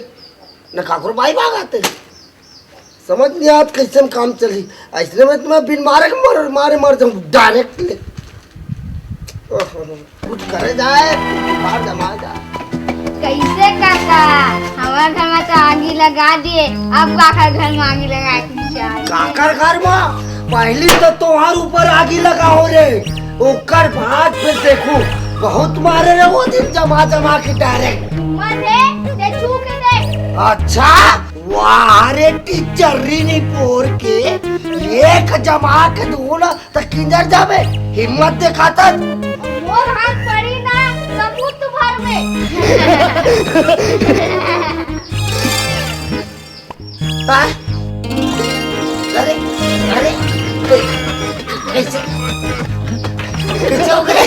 न काकरो बाई भाग आते। समझ नहीं आत कैसे में काम चली। ऐसने में तो मैं बिन मारे के मर, मारे मर जाऊं डायरेक्ट ले। ओहो, कुछ करे जाए, बाहर जमा जाए। कैसे काका? हमारे घर में तो आगी लगा दिए, अब काका घर में आगी लगा के जाए। काकर घर में? पहली तो तुम्हार ऊपर आगी लगा हो रे, ओकर बाद फिर देखू, बहुत मारे रे वो दिन जमा जमा के डायरेक्ट। मत है, ते छू के देख। अच्छा, वाह रे टीचर री नी पोर के, एक जमा के दू ना त किंजर जाबे, हिम्मत देखातस। मोर हाथ पड़ी ना, सबूत भर में। हाँ? अरे, अरे, कैसे, कैसे हो गए?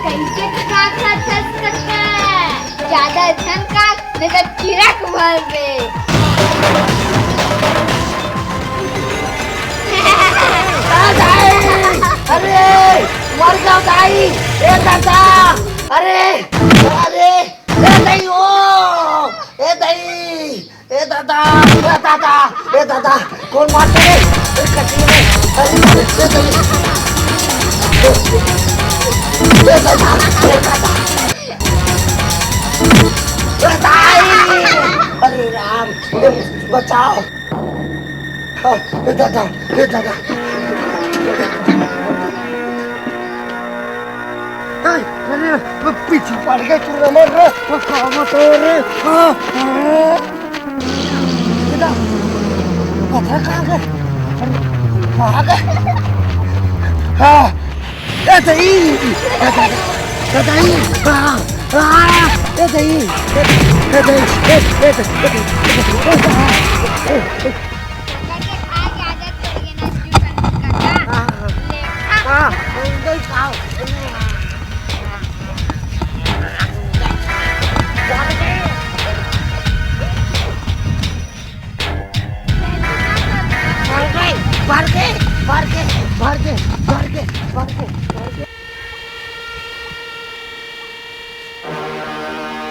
कैसे काका खस सकता है? ज्यादा अच्छा काका नहीं तो चिरक भर दे। दाई! अरे, मर गया दाई! ए दादा! अरे, अरे, ए दाई ओ! ए दाई! ए दादा, ए दादा, ए दादा, कौन मारते रे? ए कटी रे, अरे, अरे, ए दादा, ए दादा, ए दादा, ए दाई, अरे राम, ए, बचाओ, हाँ, ए दादा, ए दादा। ए, अरे, वो पीछे पड़ गए, तू रमन रे, वो काम तो रे, हाँ, हाँ। बेटा, पत्थर कहाँ गए? अरे, कहाँ गए? हाँ, ए दही, ए दही, ए दही, हाँ, हाँ, ए दही, ए दही, ए दही, ए दही, ए दही, ए दही, हाँ।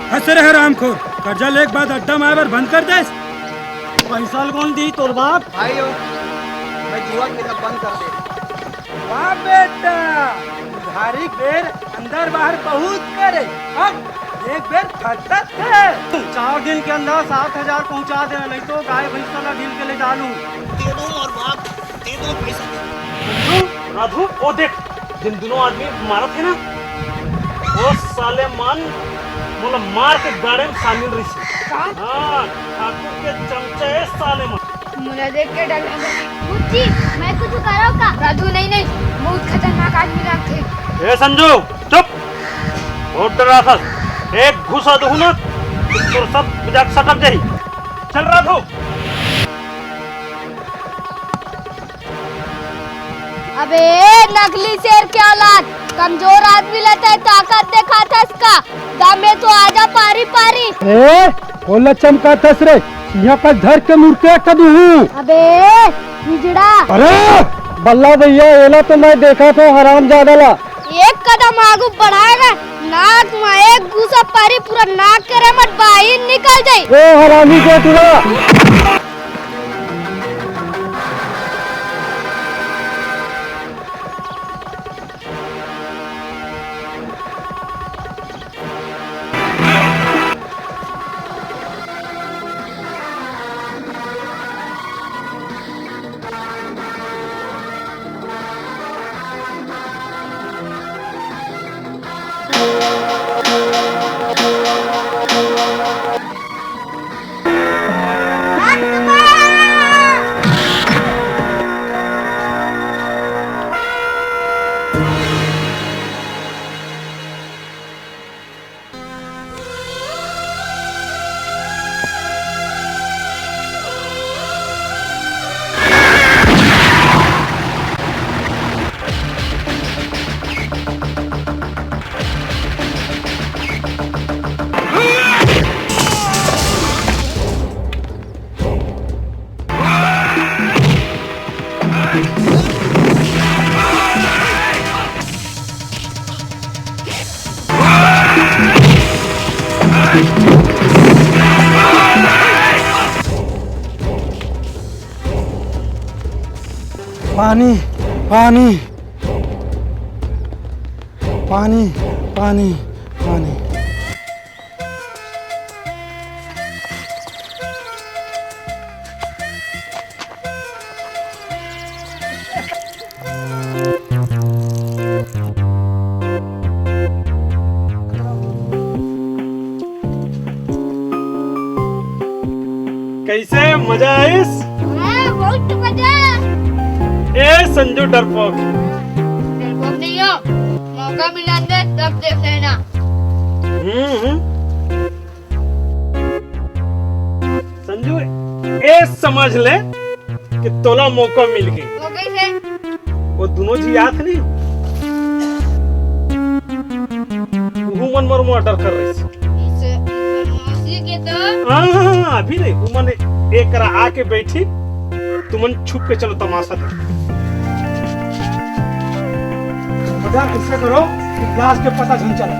हंस रहे हरामखोर, कर्जा लेके बाद अड्डा मारे बर बंद कर देस। पैसा ल कौन दी तोर बाप? भाई हो, मैं जुआ खेलब बंद कर दे। वाह बेटा, उधारी बेर अंदर बाहर बहुत करे, अब एक बेर खटत है। चार दिन के अंदर सात हजार पहुंचा देना, नहीं तो गाय भैंसा ला ढील के ले डालू। दे दो और बाप, दे दो पैसा। राधू, ओ देख, जिन दोनों आदमी मारत हे ना, वो साले मन मोला मार के गाड़े में शामिल रहिस। का? हाँ, ठाकुर के चमचा ए साले मन। मोला देख के डर लगे। बुच्ची, मैं कुछ करो का? राधू, नहीं, नहीं, बहुत खतरनाक आदमी लगथे। ए संजू, चुप। बहुत डराथस। एक घूसा दूहूं ना, तो तोर सब मजाक सटक जाही। चल राधू। अबे नकली शेर के औलाद, कमजोर आदमी ला तैं ताकत देखाथस का? दम हे तो आजा पारी पारी। ए, कोला चमकाथस रे, इहाँ का धर के मुर्के कदू हूँ। अबे हिजड़ा। अरे बल्ला भैया, एला तो मैं देखा था हरामजादा ला। एक कदम आगू बढ़ाए ना, नाक में एक घूसा पारी, पूरा नाक के रेमट बाहिर निकल जाई। ए हरामी के टुरा। पानी, पानी, पानी, पानी, पानी। कैसे, मजा आइस? हाँ, बहुत मजा। ए संजू डरपोक। डरपोक नहीं हो, मौका मिला दे तब देख लेना। हम्म, हम्म। संजू, ए समझ ले कि तोला मौका मिल गई। वो कैसे? वो दोनों जी आत नहीं, वो मन मोर मर्डर कर रही थी। इस, इस मौसी के तो हाँ, हाँ, हाँ, अभी नहीं, वो मन एक करा आके बैठी, तुमन छुप के चलो तमाशा देखो। मजाक इससे करो कि लाश के पता झन चले।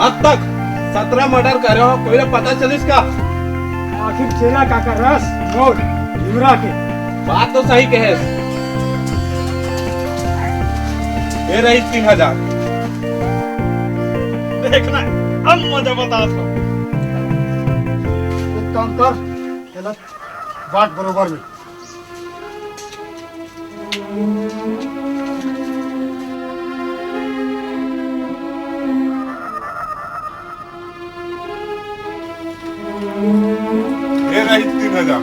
अब तक सत्रह मर्डर करे हो, कोई ला पता चलिस का? आखिर चेला का कर रस मोर हिमरा के। बात तो सही कहे। ये रही तीन हजार। देखना, अब मजा बता दो। एक काम कर, चला बाट बरोबर में। ये रही तीन हजार।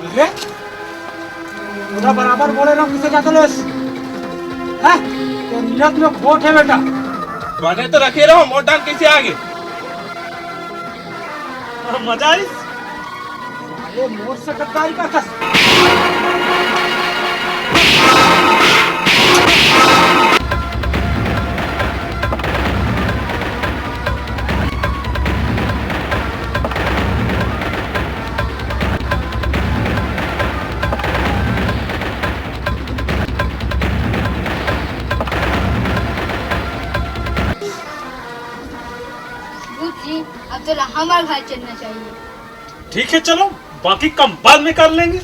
अरे, पूरा बराबर बोले रहो, किसे जाते लो इस? हैं? तो नीरज में खोट है बेटा। बने तो रखे रहो, मोट डाल कैसे आगे? मजा आइस? साले मोर से गद्दारी करथस। भूत जी, अब तो हमारे घर चलना चाहिए। ठीक है, चलो, बाकी काम बाद में कर लेंगे।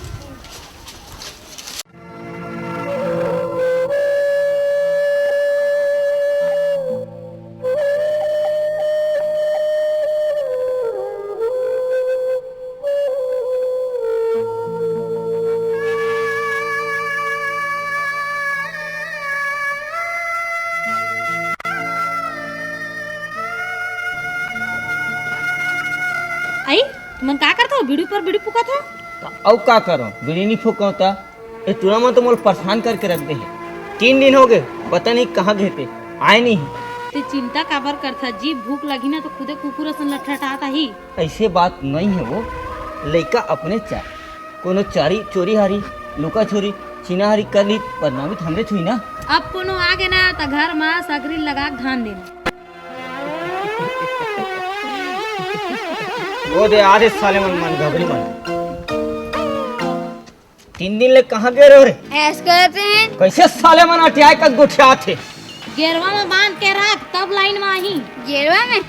आई, तुमन का करत हो? बीड़ी पर बीड़ी फूकत हो? त अउ का करो, बीड़ी नहीं फूको त। ए टूरा मन तो मोला परेशान करके रख दे हे। तीन दिन हो गए, पता नहीं कहाँ गए ते, आए नहीं। ते चिंता काबर करथा जी? भूख लगी ना तो खुदे कुकुर असन लठलठात आही। ऐसे बात नहीं है वो, लइका अपने चाहे। कोनो चारी चोरी हारी, लुका चोरी, छीना हारी कर ली, बदनामी तो हमरे छुई ना। अब कोनो आगे ना त घर मा सकरी लगा के धान देना। वो दे आधे साले मन, मन घबरी मन। तीन दिन ले कहाँ गे रहो रे? ऐश करते हैं। कैसे साले मन अटियाए कस गोठियात हे? गेरवा में बांध के रख, तब लाइन में आही। गेरवा में?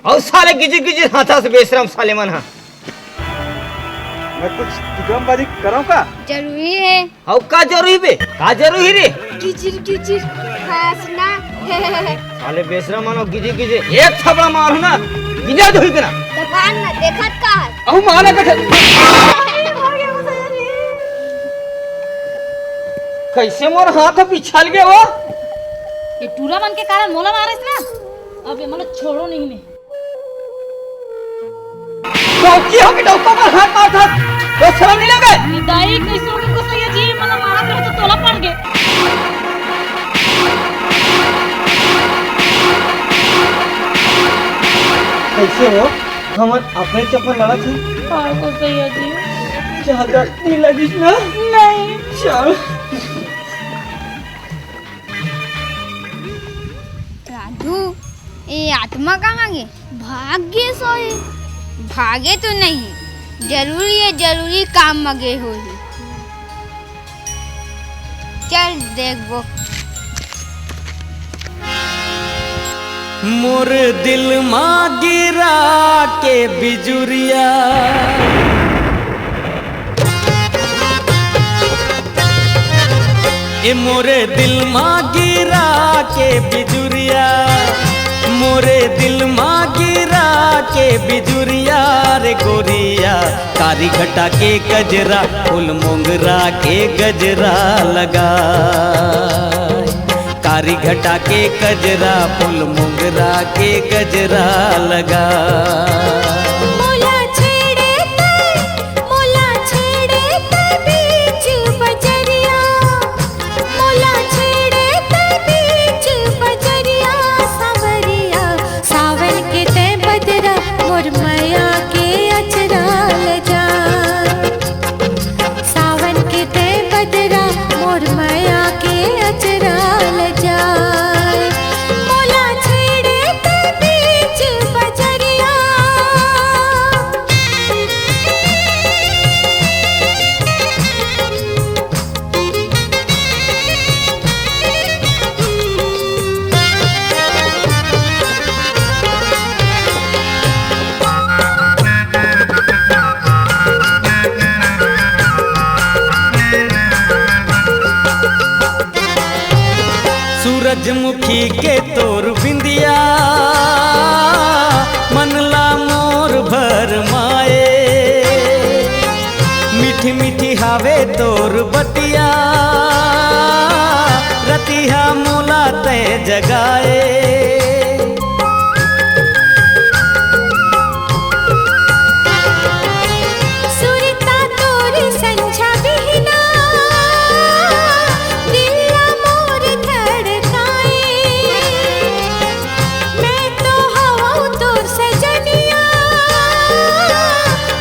अउ साले गिजिर गिजिर हाथा से बेशरम साले मन हा। मैं कुछ दुकानबाजी करूँ का? जरूरी है। अउ का जरूरी बे? का जरूरी रे? गिजिर गिजिर हंसना। साले बेशरम मानो गिजिर गिजिर एक थपड़ा मारू ना, गिजा धुई देना। तो भाग ना, देखत का है? अहू माना कथे। कैसे मोर हाथ पिछल गए वो? ये टूरा मन के कारण मोला मारिस ना, अब ये मोला छोड़ो नहीं मैं। डौकी हो के डौका पर हाथ मारत हस, तो शर्म नहीं लगे? निदाई कैसे हो गए गोसैया जी, मोला मारत रहे तो तोला पड़ गए। कैसे हो? हमन अपने चक्कर लड़त हन। हाँ गोसैया जी। ज्यादा नहीं लगिस ना? नहीं। चल। राजू, ये आत्मा कहाँ गे? भाग गे सोए। भागे तो नहीं, जरूरी ये जरूरी काम म गे होही। चल देखबो। मोर दिल मा गिरा के बिजुरिया, ए मोरे दिल मा गिरा के बिजुरिया, मोरे दिल मा गिरा के बिजुरिया रे गोरिया, कारी घटा के कजरा, फूल मोंगरा के गजरा लगा। कारी घटा के कजरा, फूल मोंगरा के गजरा लगा। मोला छेड़े ते, मोला छेड़े ते बीच बजरिया, मोला छेड़े ते बीच बजरिया, सावरिया, सावन के ते बदरा, मोर मया के अचरा ले जा। सावन के ते बदरा, मोर मया के अचरा ले जाए। मोला छेड़े ते बीच बजरिया। सूरजमुखी के तोर बिंदिया, मन ला मोर भर माए। मीठी मीठी हावे तोर बतिया, रतिहा मोला तै जगाए। सुरता तोर संझा बिहना, दिल ला मोर धड़काए। मैं तो हवं तोर सजनिया,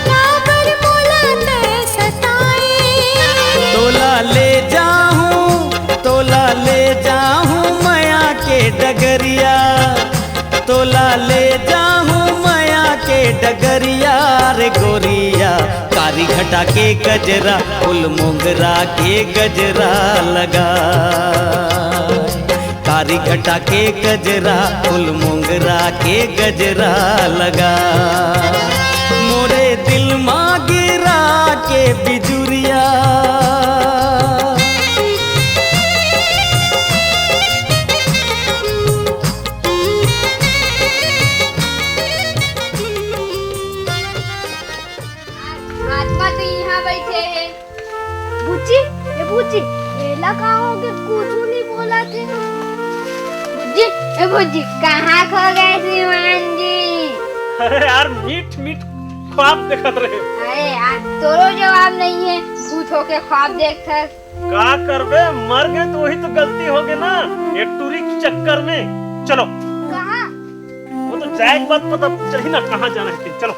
काबर मोला तै सताए। तोला ले जाहूं, तोला ले जाहूं मया के डगरिया, तोला ले जाहूं मया के डगरिया रे गोरिया। कारी घटा के गजरा, फूल मोंगरा के गजरा लगा। कारी घटा के गजरा, फूल मोंगरा के गजरा लगा। मोरे दिल मा गिरा के बिजुरिया। आत्मा तो यहाँ बैठे है। बुच्ची, ए बुच्ची, एला का हो गे? कुछु नहीं बोला थे। बुच्ची, ए बुच्ची, कहाँ खो गए श्रीमान जी? अरे यार, मीठ मीठ ख्वाब देखत रहे। अरे यार, तोरो जवाब नहीं है, भूत होके ख्वाब देखत। का करबे, मर गए तो वही तो गलती हो गई ना, ये टूरी के चक्कर में। चलो। कहाँ? वो तो जाए के बाद पता चली ना कहाँ जाना है, चलो।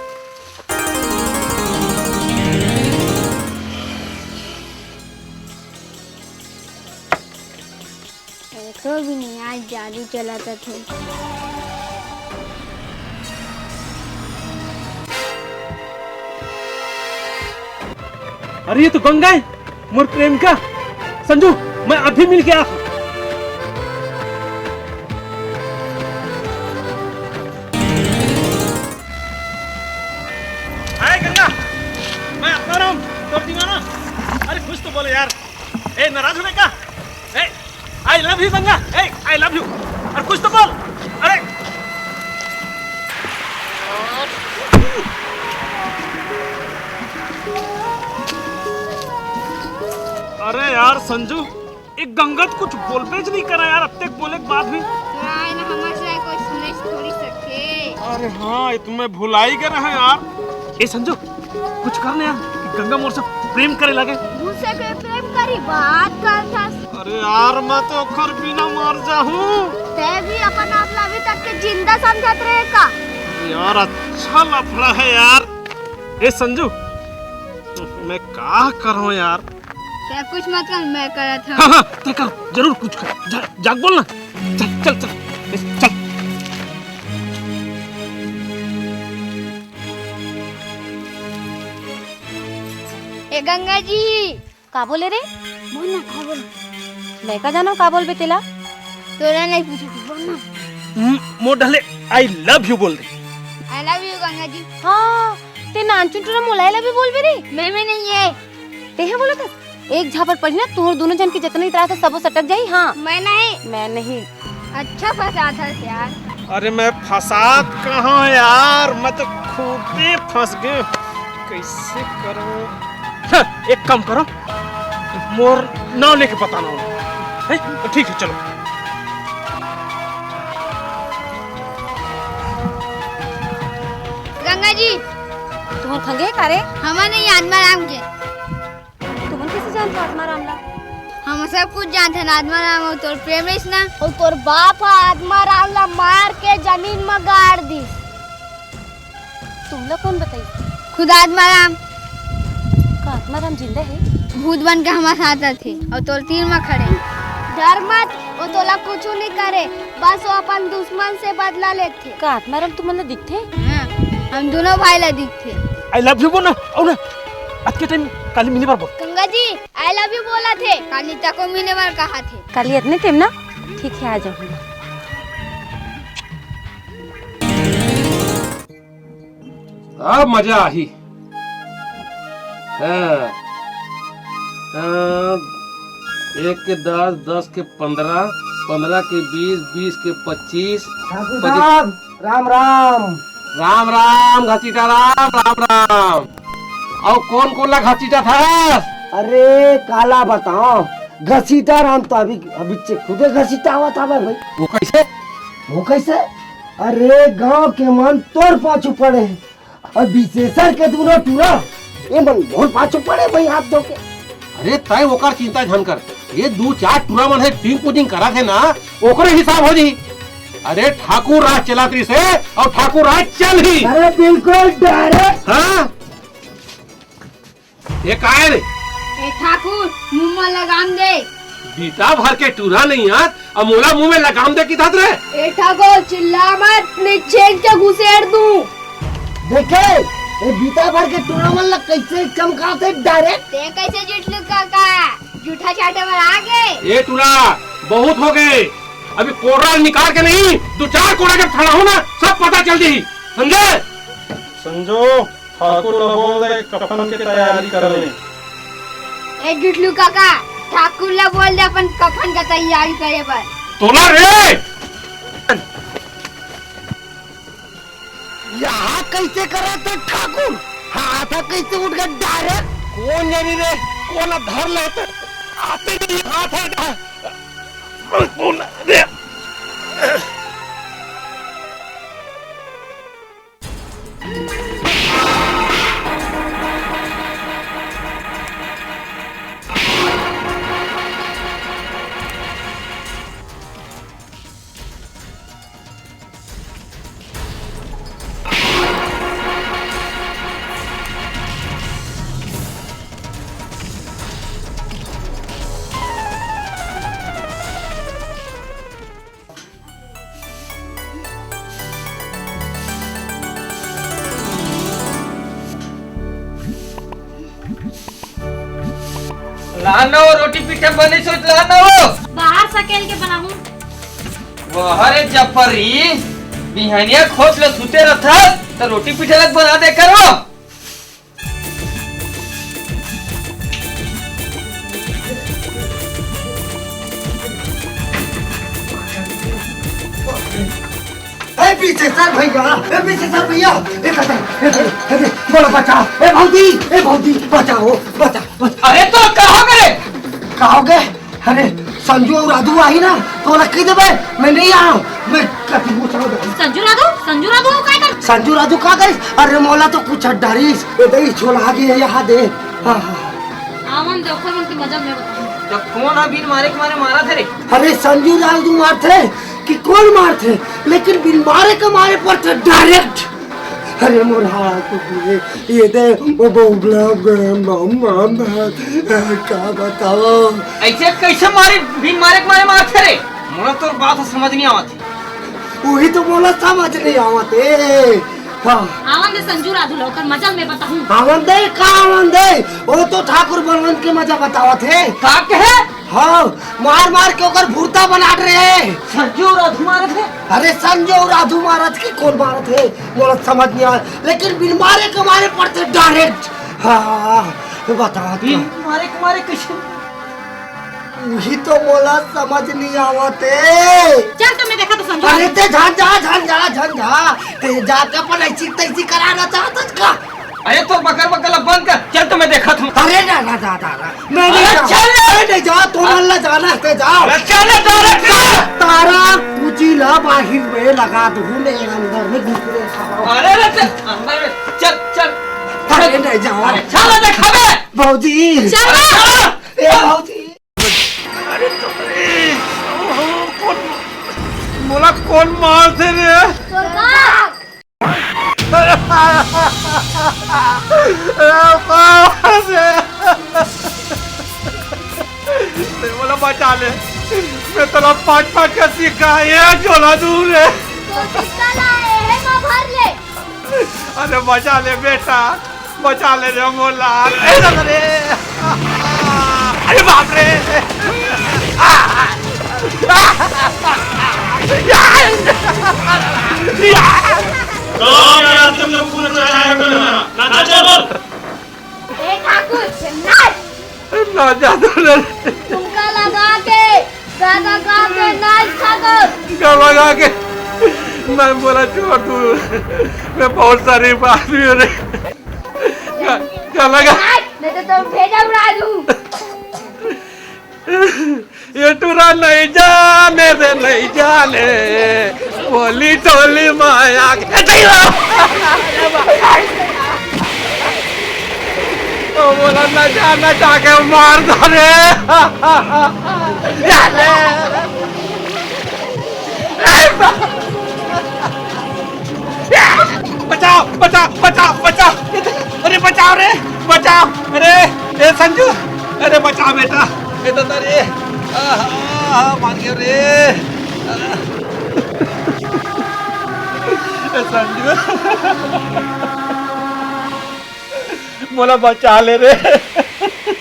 एको भी नहीं, आज जादू चलत हे। अरे, ये तो गंगा है, मोर प्रेमिका। संजू, मैं अभी मिल के आ। हाय गंगा, मैं अपना राम, तोर दीवाना। अरे कुछ तो बोले यार। ए, नाराज होने का? ए, I love you Ganga. A, I love you। अरे कुछ तो बोल। अरे अरे यार संजू, एक गंगा तो कुछ बोलबेच नहीं करा यार, अब तक बोले के बाद भी। तोरा आए ना हमर से कोई सुने थोड़ी सके। अरे हाँ, ये तुम्हें भुलाई गए रहे यार। ए संजू, कुछ कर ना यार, गंगा मोर से प्रेम करे लगे। मुझसे कोई प्रेम करी बात करथस। अरे यार, मैं तो ओखर बिना मर जाहूँ। तै भी अपन आप ला अभी तक के जिंदा समझत रहे का? यार, अच्छा लफड़ा है यार। ए संजू, मैं का करूँ यार? तै कुछ मत कर, मैं करत हूँ। हाँ, हाँ, तै कर, जरूर कुछ कर। जा, जाके बोल ना। चल, चल, चल, चल। ए गंगा जी। का बोले रे? बोल ना, का बोल? मैं का जानव का बोलबे तेला? तोला नहीं पूछे, बोल ना। हम्म, मोर डहले I love you बोल दे। I love you Ganga ji. हाँ, ते नानचुन टुरा मोला I love you बोलबे रे? मैं, मैं नहीं है। तेहे बोला था? एक झापट पड़ी ना, तोर दोनों जन के जितना इतरास हे, सबो सटक जाही। हाँ। मैं नहीं। मैं नहीं। अच्छा फंसाथस यार। अरे मैं फंसात कहाँ यार, मैं तो खुदे फंस गए। कैसे करूँ? हाँ, एक काम करो, मोर नाव लेके पता ना हो। हैं? ठीक है, चलो। गंगा जी। तुमन खंगे का रे? हमन नहीं, आत्माराम के। तुमन कैसे जानत हो आत्माराम ला? हम सब कुछ जानत हन, आत्माराम अउ तोर प्रेमेश ना। अउ तोर बाप ह आत्माराम ला मार के जमीन म गाड़ दिस। तुमला कौन बताई? खुद आत्माराम। का आत्माराम जिंदा है? भूत बन के हमारे साथ रहते अउ तोर तीर म खड़े। डर मत, वो तोला कुछ नहीं करे, बस वो अपन दुश्मन से बदला लेते। का आत्माराम तुमन ला दिखथे? हाँ, हम दोनों भाई ला दिखथे। I love you बोल ना, अउ ना, अतके टाइम काली मिले बर बोल। Ganga ji, I love you बोला थे, काली तको मिले बर कहा थे। काली अतने टाइम ना, ठीक है, आ जाऊँ। अब मजा आही। हाँ। हाँ, एक के दस, दस के पन्द्रह, पन्द्रह के बीस, बीस के पच्चीस। ठाकुर पच्चीस। साहब, राम राम। राम राम घसीटा राम, राम राम। अउ कोन कोन ला घसीटा था? अरे काला बताओ, घसीटा राम तो अभी, अभी से खुदे घसीटा हुआ था भाई। वो कैसे? वो कैसे? अरे गांव के मन तोर पाछू पड़े हैं। अउ विशेषर के दूनो टूरा, ये मन मोर पाछू पड़े भाई हाथ धो के। अरे तय ओकर चिंता झन कर, ये दू चार टूरा मन है टिंग पुजिंग करा थे ना, ओकरे हिसाब हो जी। अरे ठाकुर राज चलात रहिस हे अउ ठाकुर राज चलही। अरे बिल्कुल direct। हाँ। ये काय रे? ए ठाकुर, मुंह में लगाम दे। बीता भर के टूरा नहीं आत, अब मोला मुंह में लगाम दे किथस रे? ए ठाकुर, चिल्ला मत, नहीं छेद के घुसेड़ दूं। देखे, ये बीता भर के टूरा मन ला कैसे चमकाथे direct। ते कैसे जुटलू काका, जूठा चाटे बर आ गे। ए टूरा, बहुत हो गए, अभी कोड़ा निकाल के नहीं, दू चार कोड़ा जब थड़ाहूं ना, सब पता चल जाही, समझे? संजो, ठाकुर ला बोल दे, कफन के तैयारी कर ले। ए जुटलू काका, ठाकुर ला बोल दे अपन कफन का तैयारी करे बर। तोला रे! यहाँ कैसे करा था ठाकुर? हाथ कैसे उठ गया direct? कौन जानी रे, कौन धर ले तो आते नहीं हाथ है। कौन रे? आना वो रोटी पीठा बने सोच ला ना वो। बाहर सकेल के बनाहूं। वाह रे जपरी, बिहनिया खोच ल सुते रथस, त रोटी पीठा लग बना दे करो। ए पीछे सर भैया, ए पीछे सर भैया, ए कतई, ए दे, ए दे, बोलो बचाओ, ए भौजी, ए भौजी, बचाओ, बचा, बचा। अरे तो कहोगे? कहोगे? अरे संजू अउ राधू आही ना, तो ओला कहि देबे, मैं नहीं आया हूँ, मैं कति पूछा हूँ। संजू राधू, संजू राधू का कर? संजू राधू का करिस? अरे मोला तो कुछ डारिस, ए दे छोला आगे यहाँ दे। हाँ, हाँ। आवन देखो उनके मजा में बताऊं। जब कौन हा बिन मारे के मारे मारत हे रे? अरे संजू राधू मारत हे कि कौन मारत हे, लेकिन बिन मारे के मारे पड़थे direct। अरे मोर हाथ टूट गे, ये दे, वो बौबला गे, मम, मम, का बताओ। ऐसे कैसे मारे, बिन मारे के मारे मारत हे रे? मोला तोर बात समझ नहीं आवत हे। वही तो मोला समझ नहीं आवत हे। हाँ। आवन दे संजू राधू ला, ओकर मजा मैं बताहूं। आवन दे, का आवन दे? वो तो ठाकुर बलवंत के मजा बतावत हे। का कहे? हाँ, मार मार के ओकर भूरता बना रहे। संजू राधू मारत हे? अरे संजू राधू मारत कि कौन मारत हे, मोला समझ नहीं आया, लेकिन बिन मारे के मारे पड़थे direct। हाँ, हाँ, हाँ, बतावत बिन का। मारे के मारे कैसे? वही तो मोला समझ नहीं आवत हे। चल तो मैं देखा तो संजू। अरे ते झन जा, झन जा, झन जा। ते जाके अपन ऐसी तैसी कराना चाहत हस का? अरे तो बकर बकर ला बंद कर। चल तो मैं देखत हूँ। अरे ना, ना, ना, ना, ना। मैं नहीं अरे जा। चल ना। मैं नहीं जा, तुमन ला जाना हे ते जाओ। अरे चल ना, जा रे, चल। तारा कुची ला बाहिर में लगा दूँ, मैं अंदर में घुस रहे साहब। अरे रे, चल, अंदर में, चल, चल। अरे नहीं जाओ। अरे चल ना, देखा बे। भौजी। चल ना। अरे चल। ए भौजी। अरे तो रे, ओहो, कौन, मोला कौन मारथे रे? तोर बाप। अरे बाप रे। ले, मोला बचा ले। मैं तोला पाँच पाँच का सिक्का, ये झोला दूँ रे। तो सिक्का लाए हे, माँ भर ले। अरे बचा ले बेटा, बचा ले रे मोला। अरे, अरे। अरे बाप रे। तो क्या तुम लोग पूरा चाय करना? ना, ना, चलो। ए ठाकुर, नाच। ना ज्यादा ना। ठुमका लगा के, गाना गा के नाच ठाकुर। गाना गा के। मैं बोला, छोड़ तू, मैं बहुत शरीफ आदमी हूँ रे। गा-, गाना गा। नाच, नहीं तो तुम भेजा उड़ा दूँ। ये टूरा नहीं जाने रे, नहीं जाने, बोली टोली माया के। ए, सही हो। ओ, बोला, नचा, नचा के मार दो रे। जाने। बचाओ, बचाओ, बचाओ, बचाओ। अरे बचाओ रे, बचाओ। अरे, ए संजू, अरे बचा बेटा। ए दादा रे। आहा, आहा, मार गया रे। ए संजू। मोला बचा ले रे।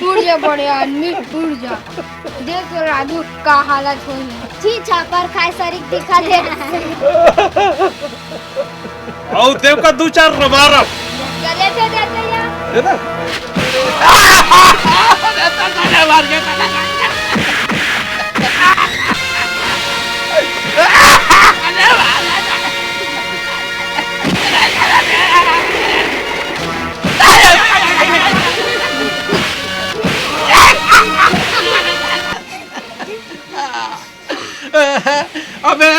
उड़ जा बड़े आदमी, उड़ जा। देख तो राजू का हालत होही। छी छापर खाए सरीक दिखा दे। अउ देव का दू चार रमारम। चले थे जाते यार। है ना? अबे,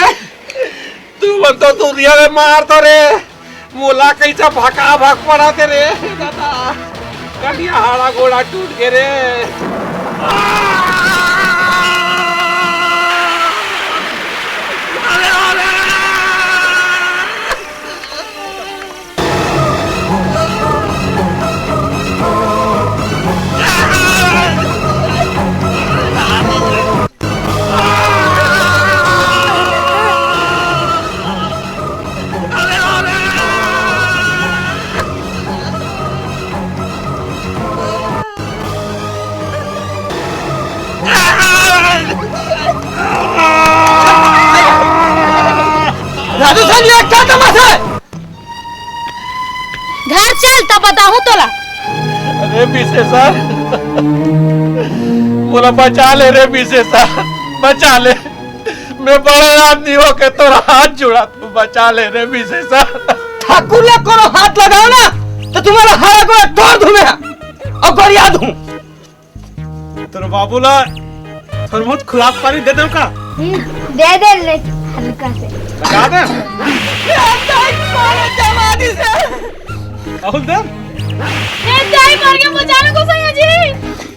तू मन तो दुनिया में मार तो रे, मोला कैसा भका भक पड़ा थे रे, दादा, कटिया हाड़ा गोड़ा टूट गे रे। अरे, अरे। तू समझ ले, क्या तमाशा है? घर चल, तब बताहूँ तोला। अरे विशेषर, मोला बचा ले रे विशेषर, बचा ले। मैं बड़ा आदमी होके तोरा हाथ जुड़ा, तू बचा ले रे विशेषर। ठाकुर ला कोनो हाथ लगाओ ना, तो तुम्हारा हारा गोड़ा तोड़ दूं मैं, और गरिया दूं। तोर बाबू ला थोड़ा बहुत खुलास पानी दे दो का? हम्म, दे दे ले, हल्का से। लगा दे। जवानी से। राहुल दे। ए, दाई मर गया, बचा लो गोसैया जी।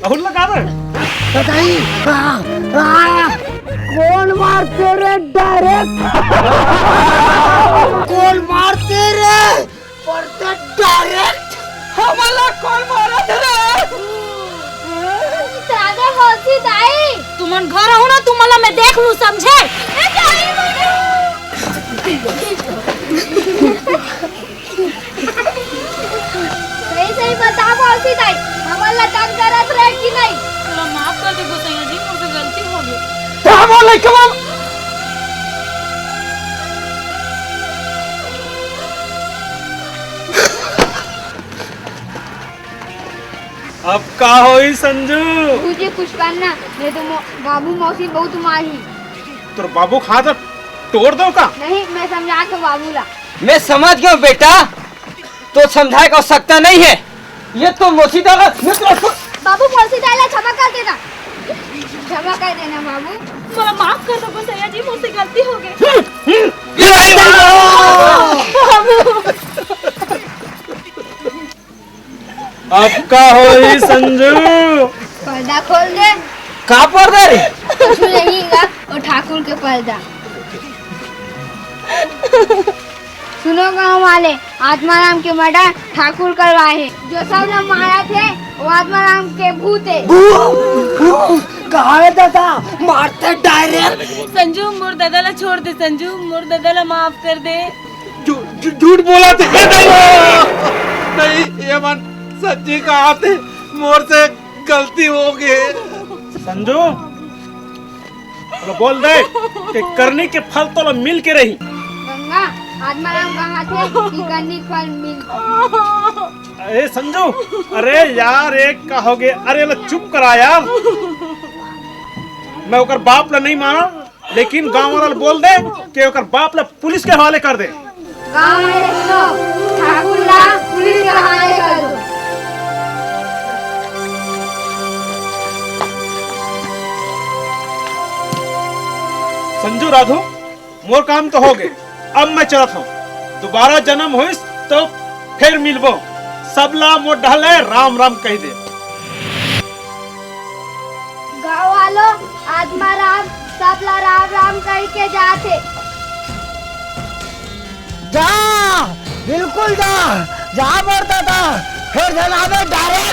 राहुल लगा दे। दाई, आ, आ, कौन मारते रे डायरेक्ट? कौन मारते रे? पर तो डायरेक्ट हमला कौन मारत रे? दादा मौसी दाई, तुमन घर आहू ना, तुमला मैं देख लूं, समझे? ए, दाई, मर गया। सही सही बता मौसी दाई, हमन ला तंग करत रहे कि नहीं? तोला माफ कर दे गोसैया जी, मोर से गलती हो गई। का बोले कमल? अब का होई संजू? मुझे कुछ करना, नहीं तो मो-, बाबू मौसी बहुत मारी। तोर बाबू खात तोड़ दो का? नहीं, मैं समझा तो बाबू ला। मैं समझ गया बेटा, तो समझाए का आवश्यकता नहीं है। ये तो मौसी दादा, मैं तो बाबू मौसी दादा क्षमा कर देना, क्षमा कर देना बाबू। मोला माफ कर दो गोसैया जी, मोर से गलती हो गई। ये बात नहीं बोलो। बाबू। अब का होई संजू? पर्दा खोल दे। का पर्दा रे? कुछ नहीं गा, वो ठाकुर के पर्दा। सुनो गांव वाले, आत्माराम के मर्डर ठाकुर करवाए हे। जो सब लोग मारा थे, वो आत्माराम के भूत है। भू-, भू-, कहा है दादा? मारते डायरेक्ट। संजू, मोर दादा ला छोड़ दे। संजू, मोर दादा ला माफ कर दे। झू-, झू-, झूठ बोला थे। नहीं, नहीं, ये मन सच्ची कहा थे, मोर से गलती हो गई। संजू, बोल दे कि करनी के फल तो मिल के रही। गंगा, आत्माराम कहा थे कि करनी के फल मिल। ए संजू, अरे यार, एक का हो गया? अरे लो, चुप करा यार। मैं ओकर बाप ला नहीं माना, लेकिन गांव वाला बोल दे कि ओकर बाप ला पुलिस के हवाले कर दे। गांव वाले सुनो, ठाकुर ला पुलिस के हवाले कर दो। संजू, राधू, मोर काम तो हो गए, अब मैं चलत हूँ। दोबारा जन्म होइस तो फिर मिलबो। सबला मोर डहले राम राम कह दे। गाँव वालों, आत्माराम सबला राम राम कह के जाथे। जा, बिल्कुल जा, जा मोर दादा, फिर जनाबे डायरेक्ट।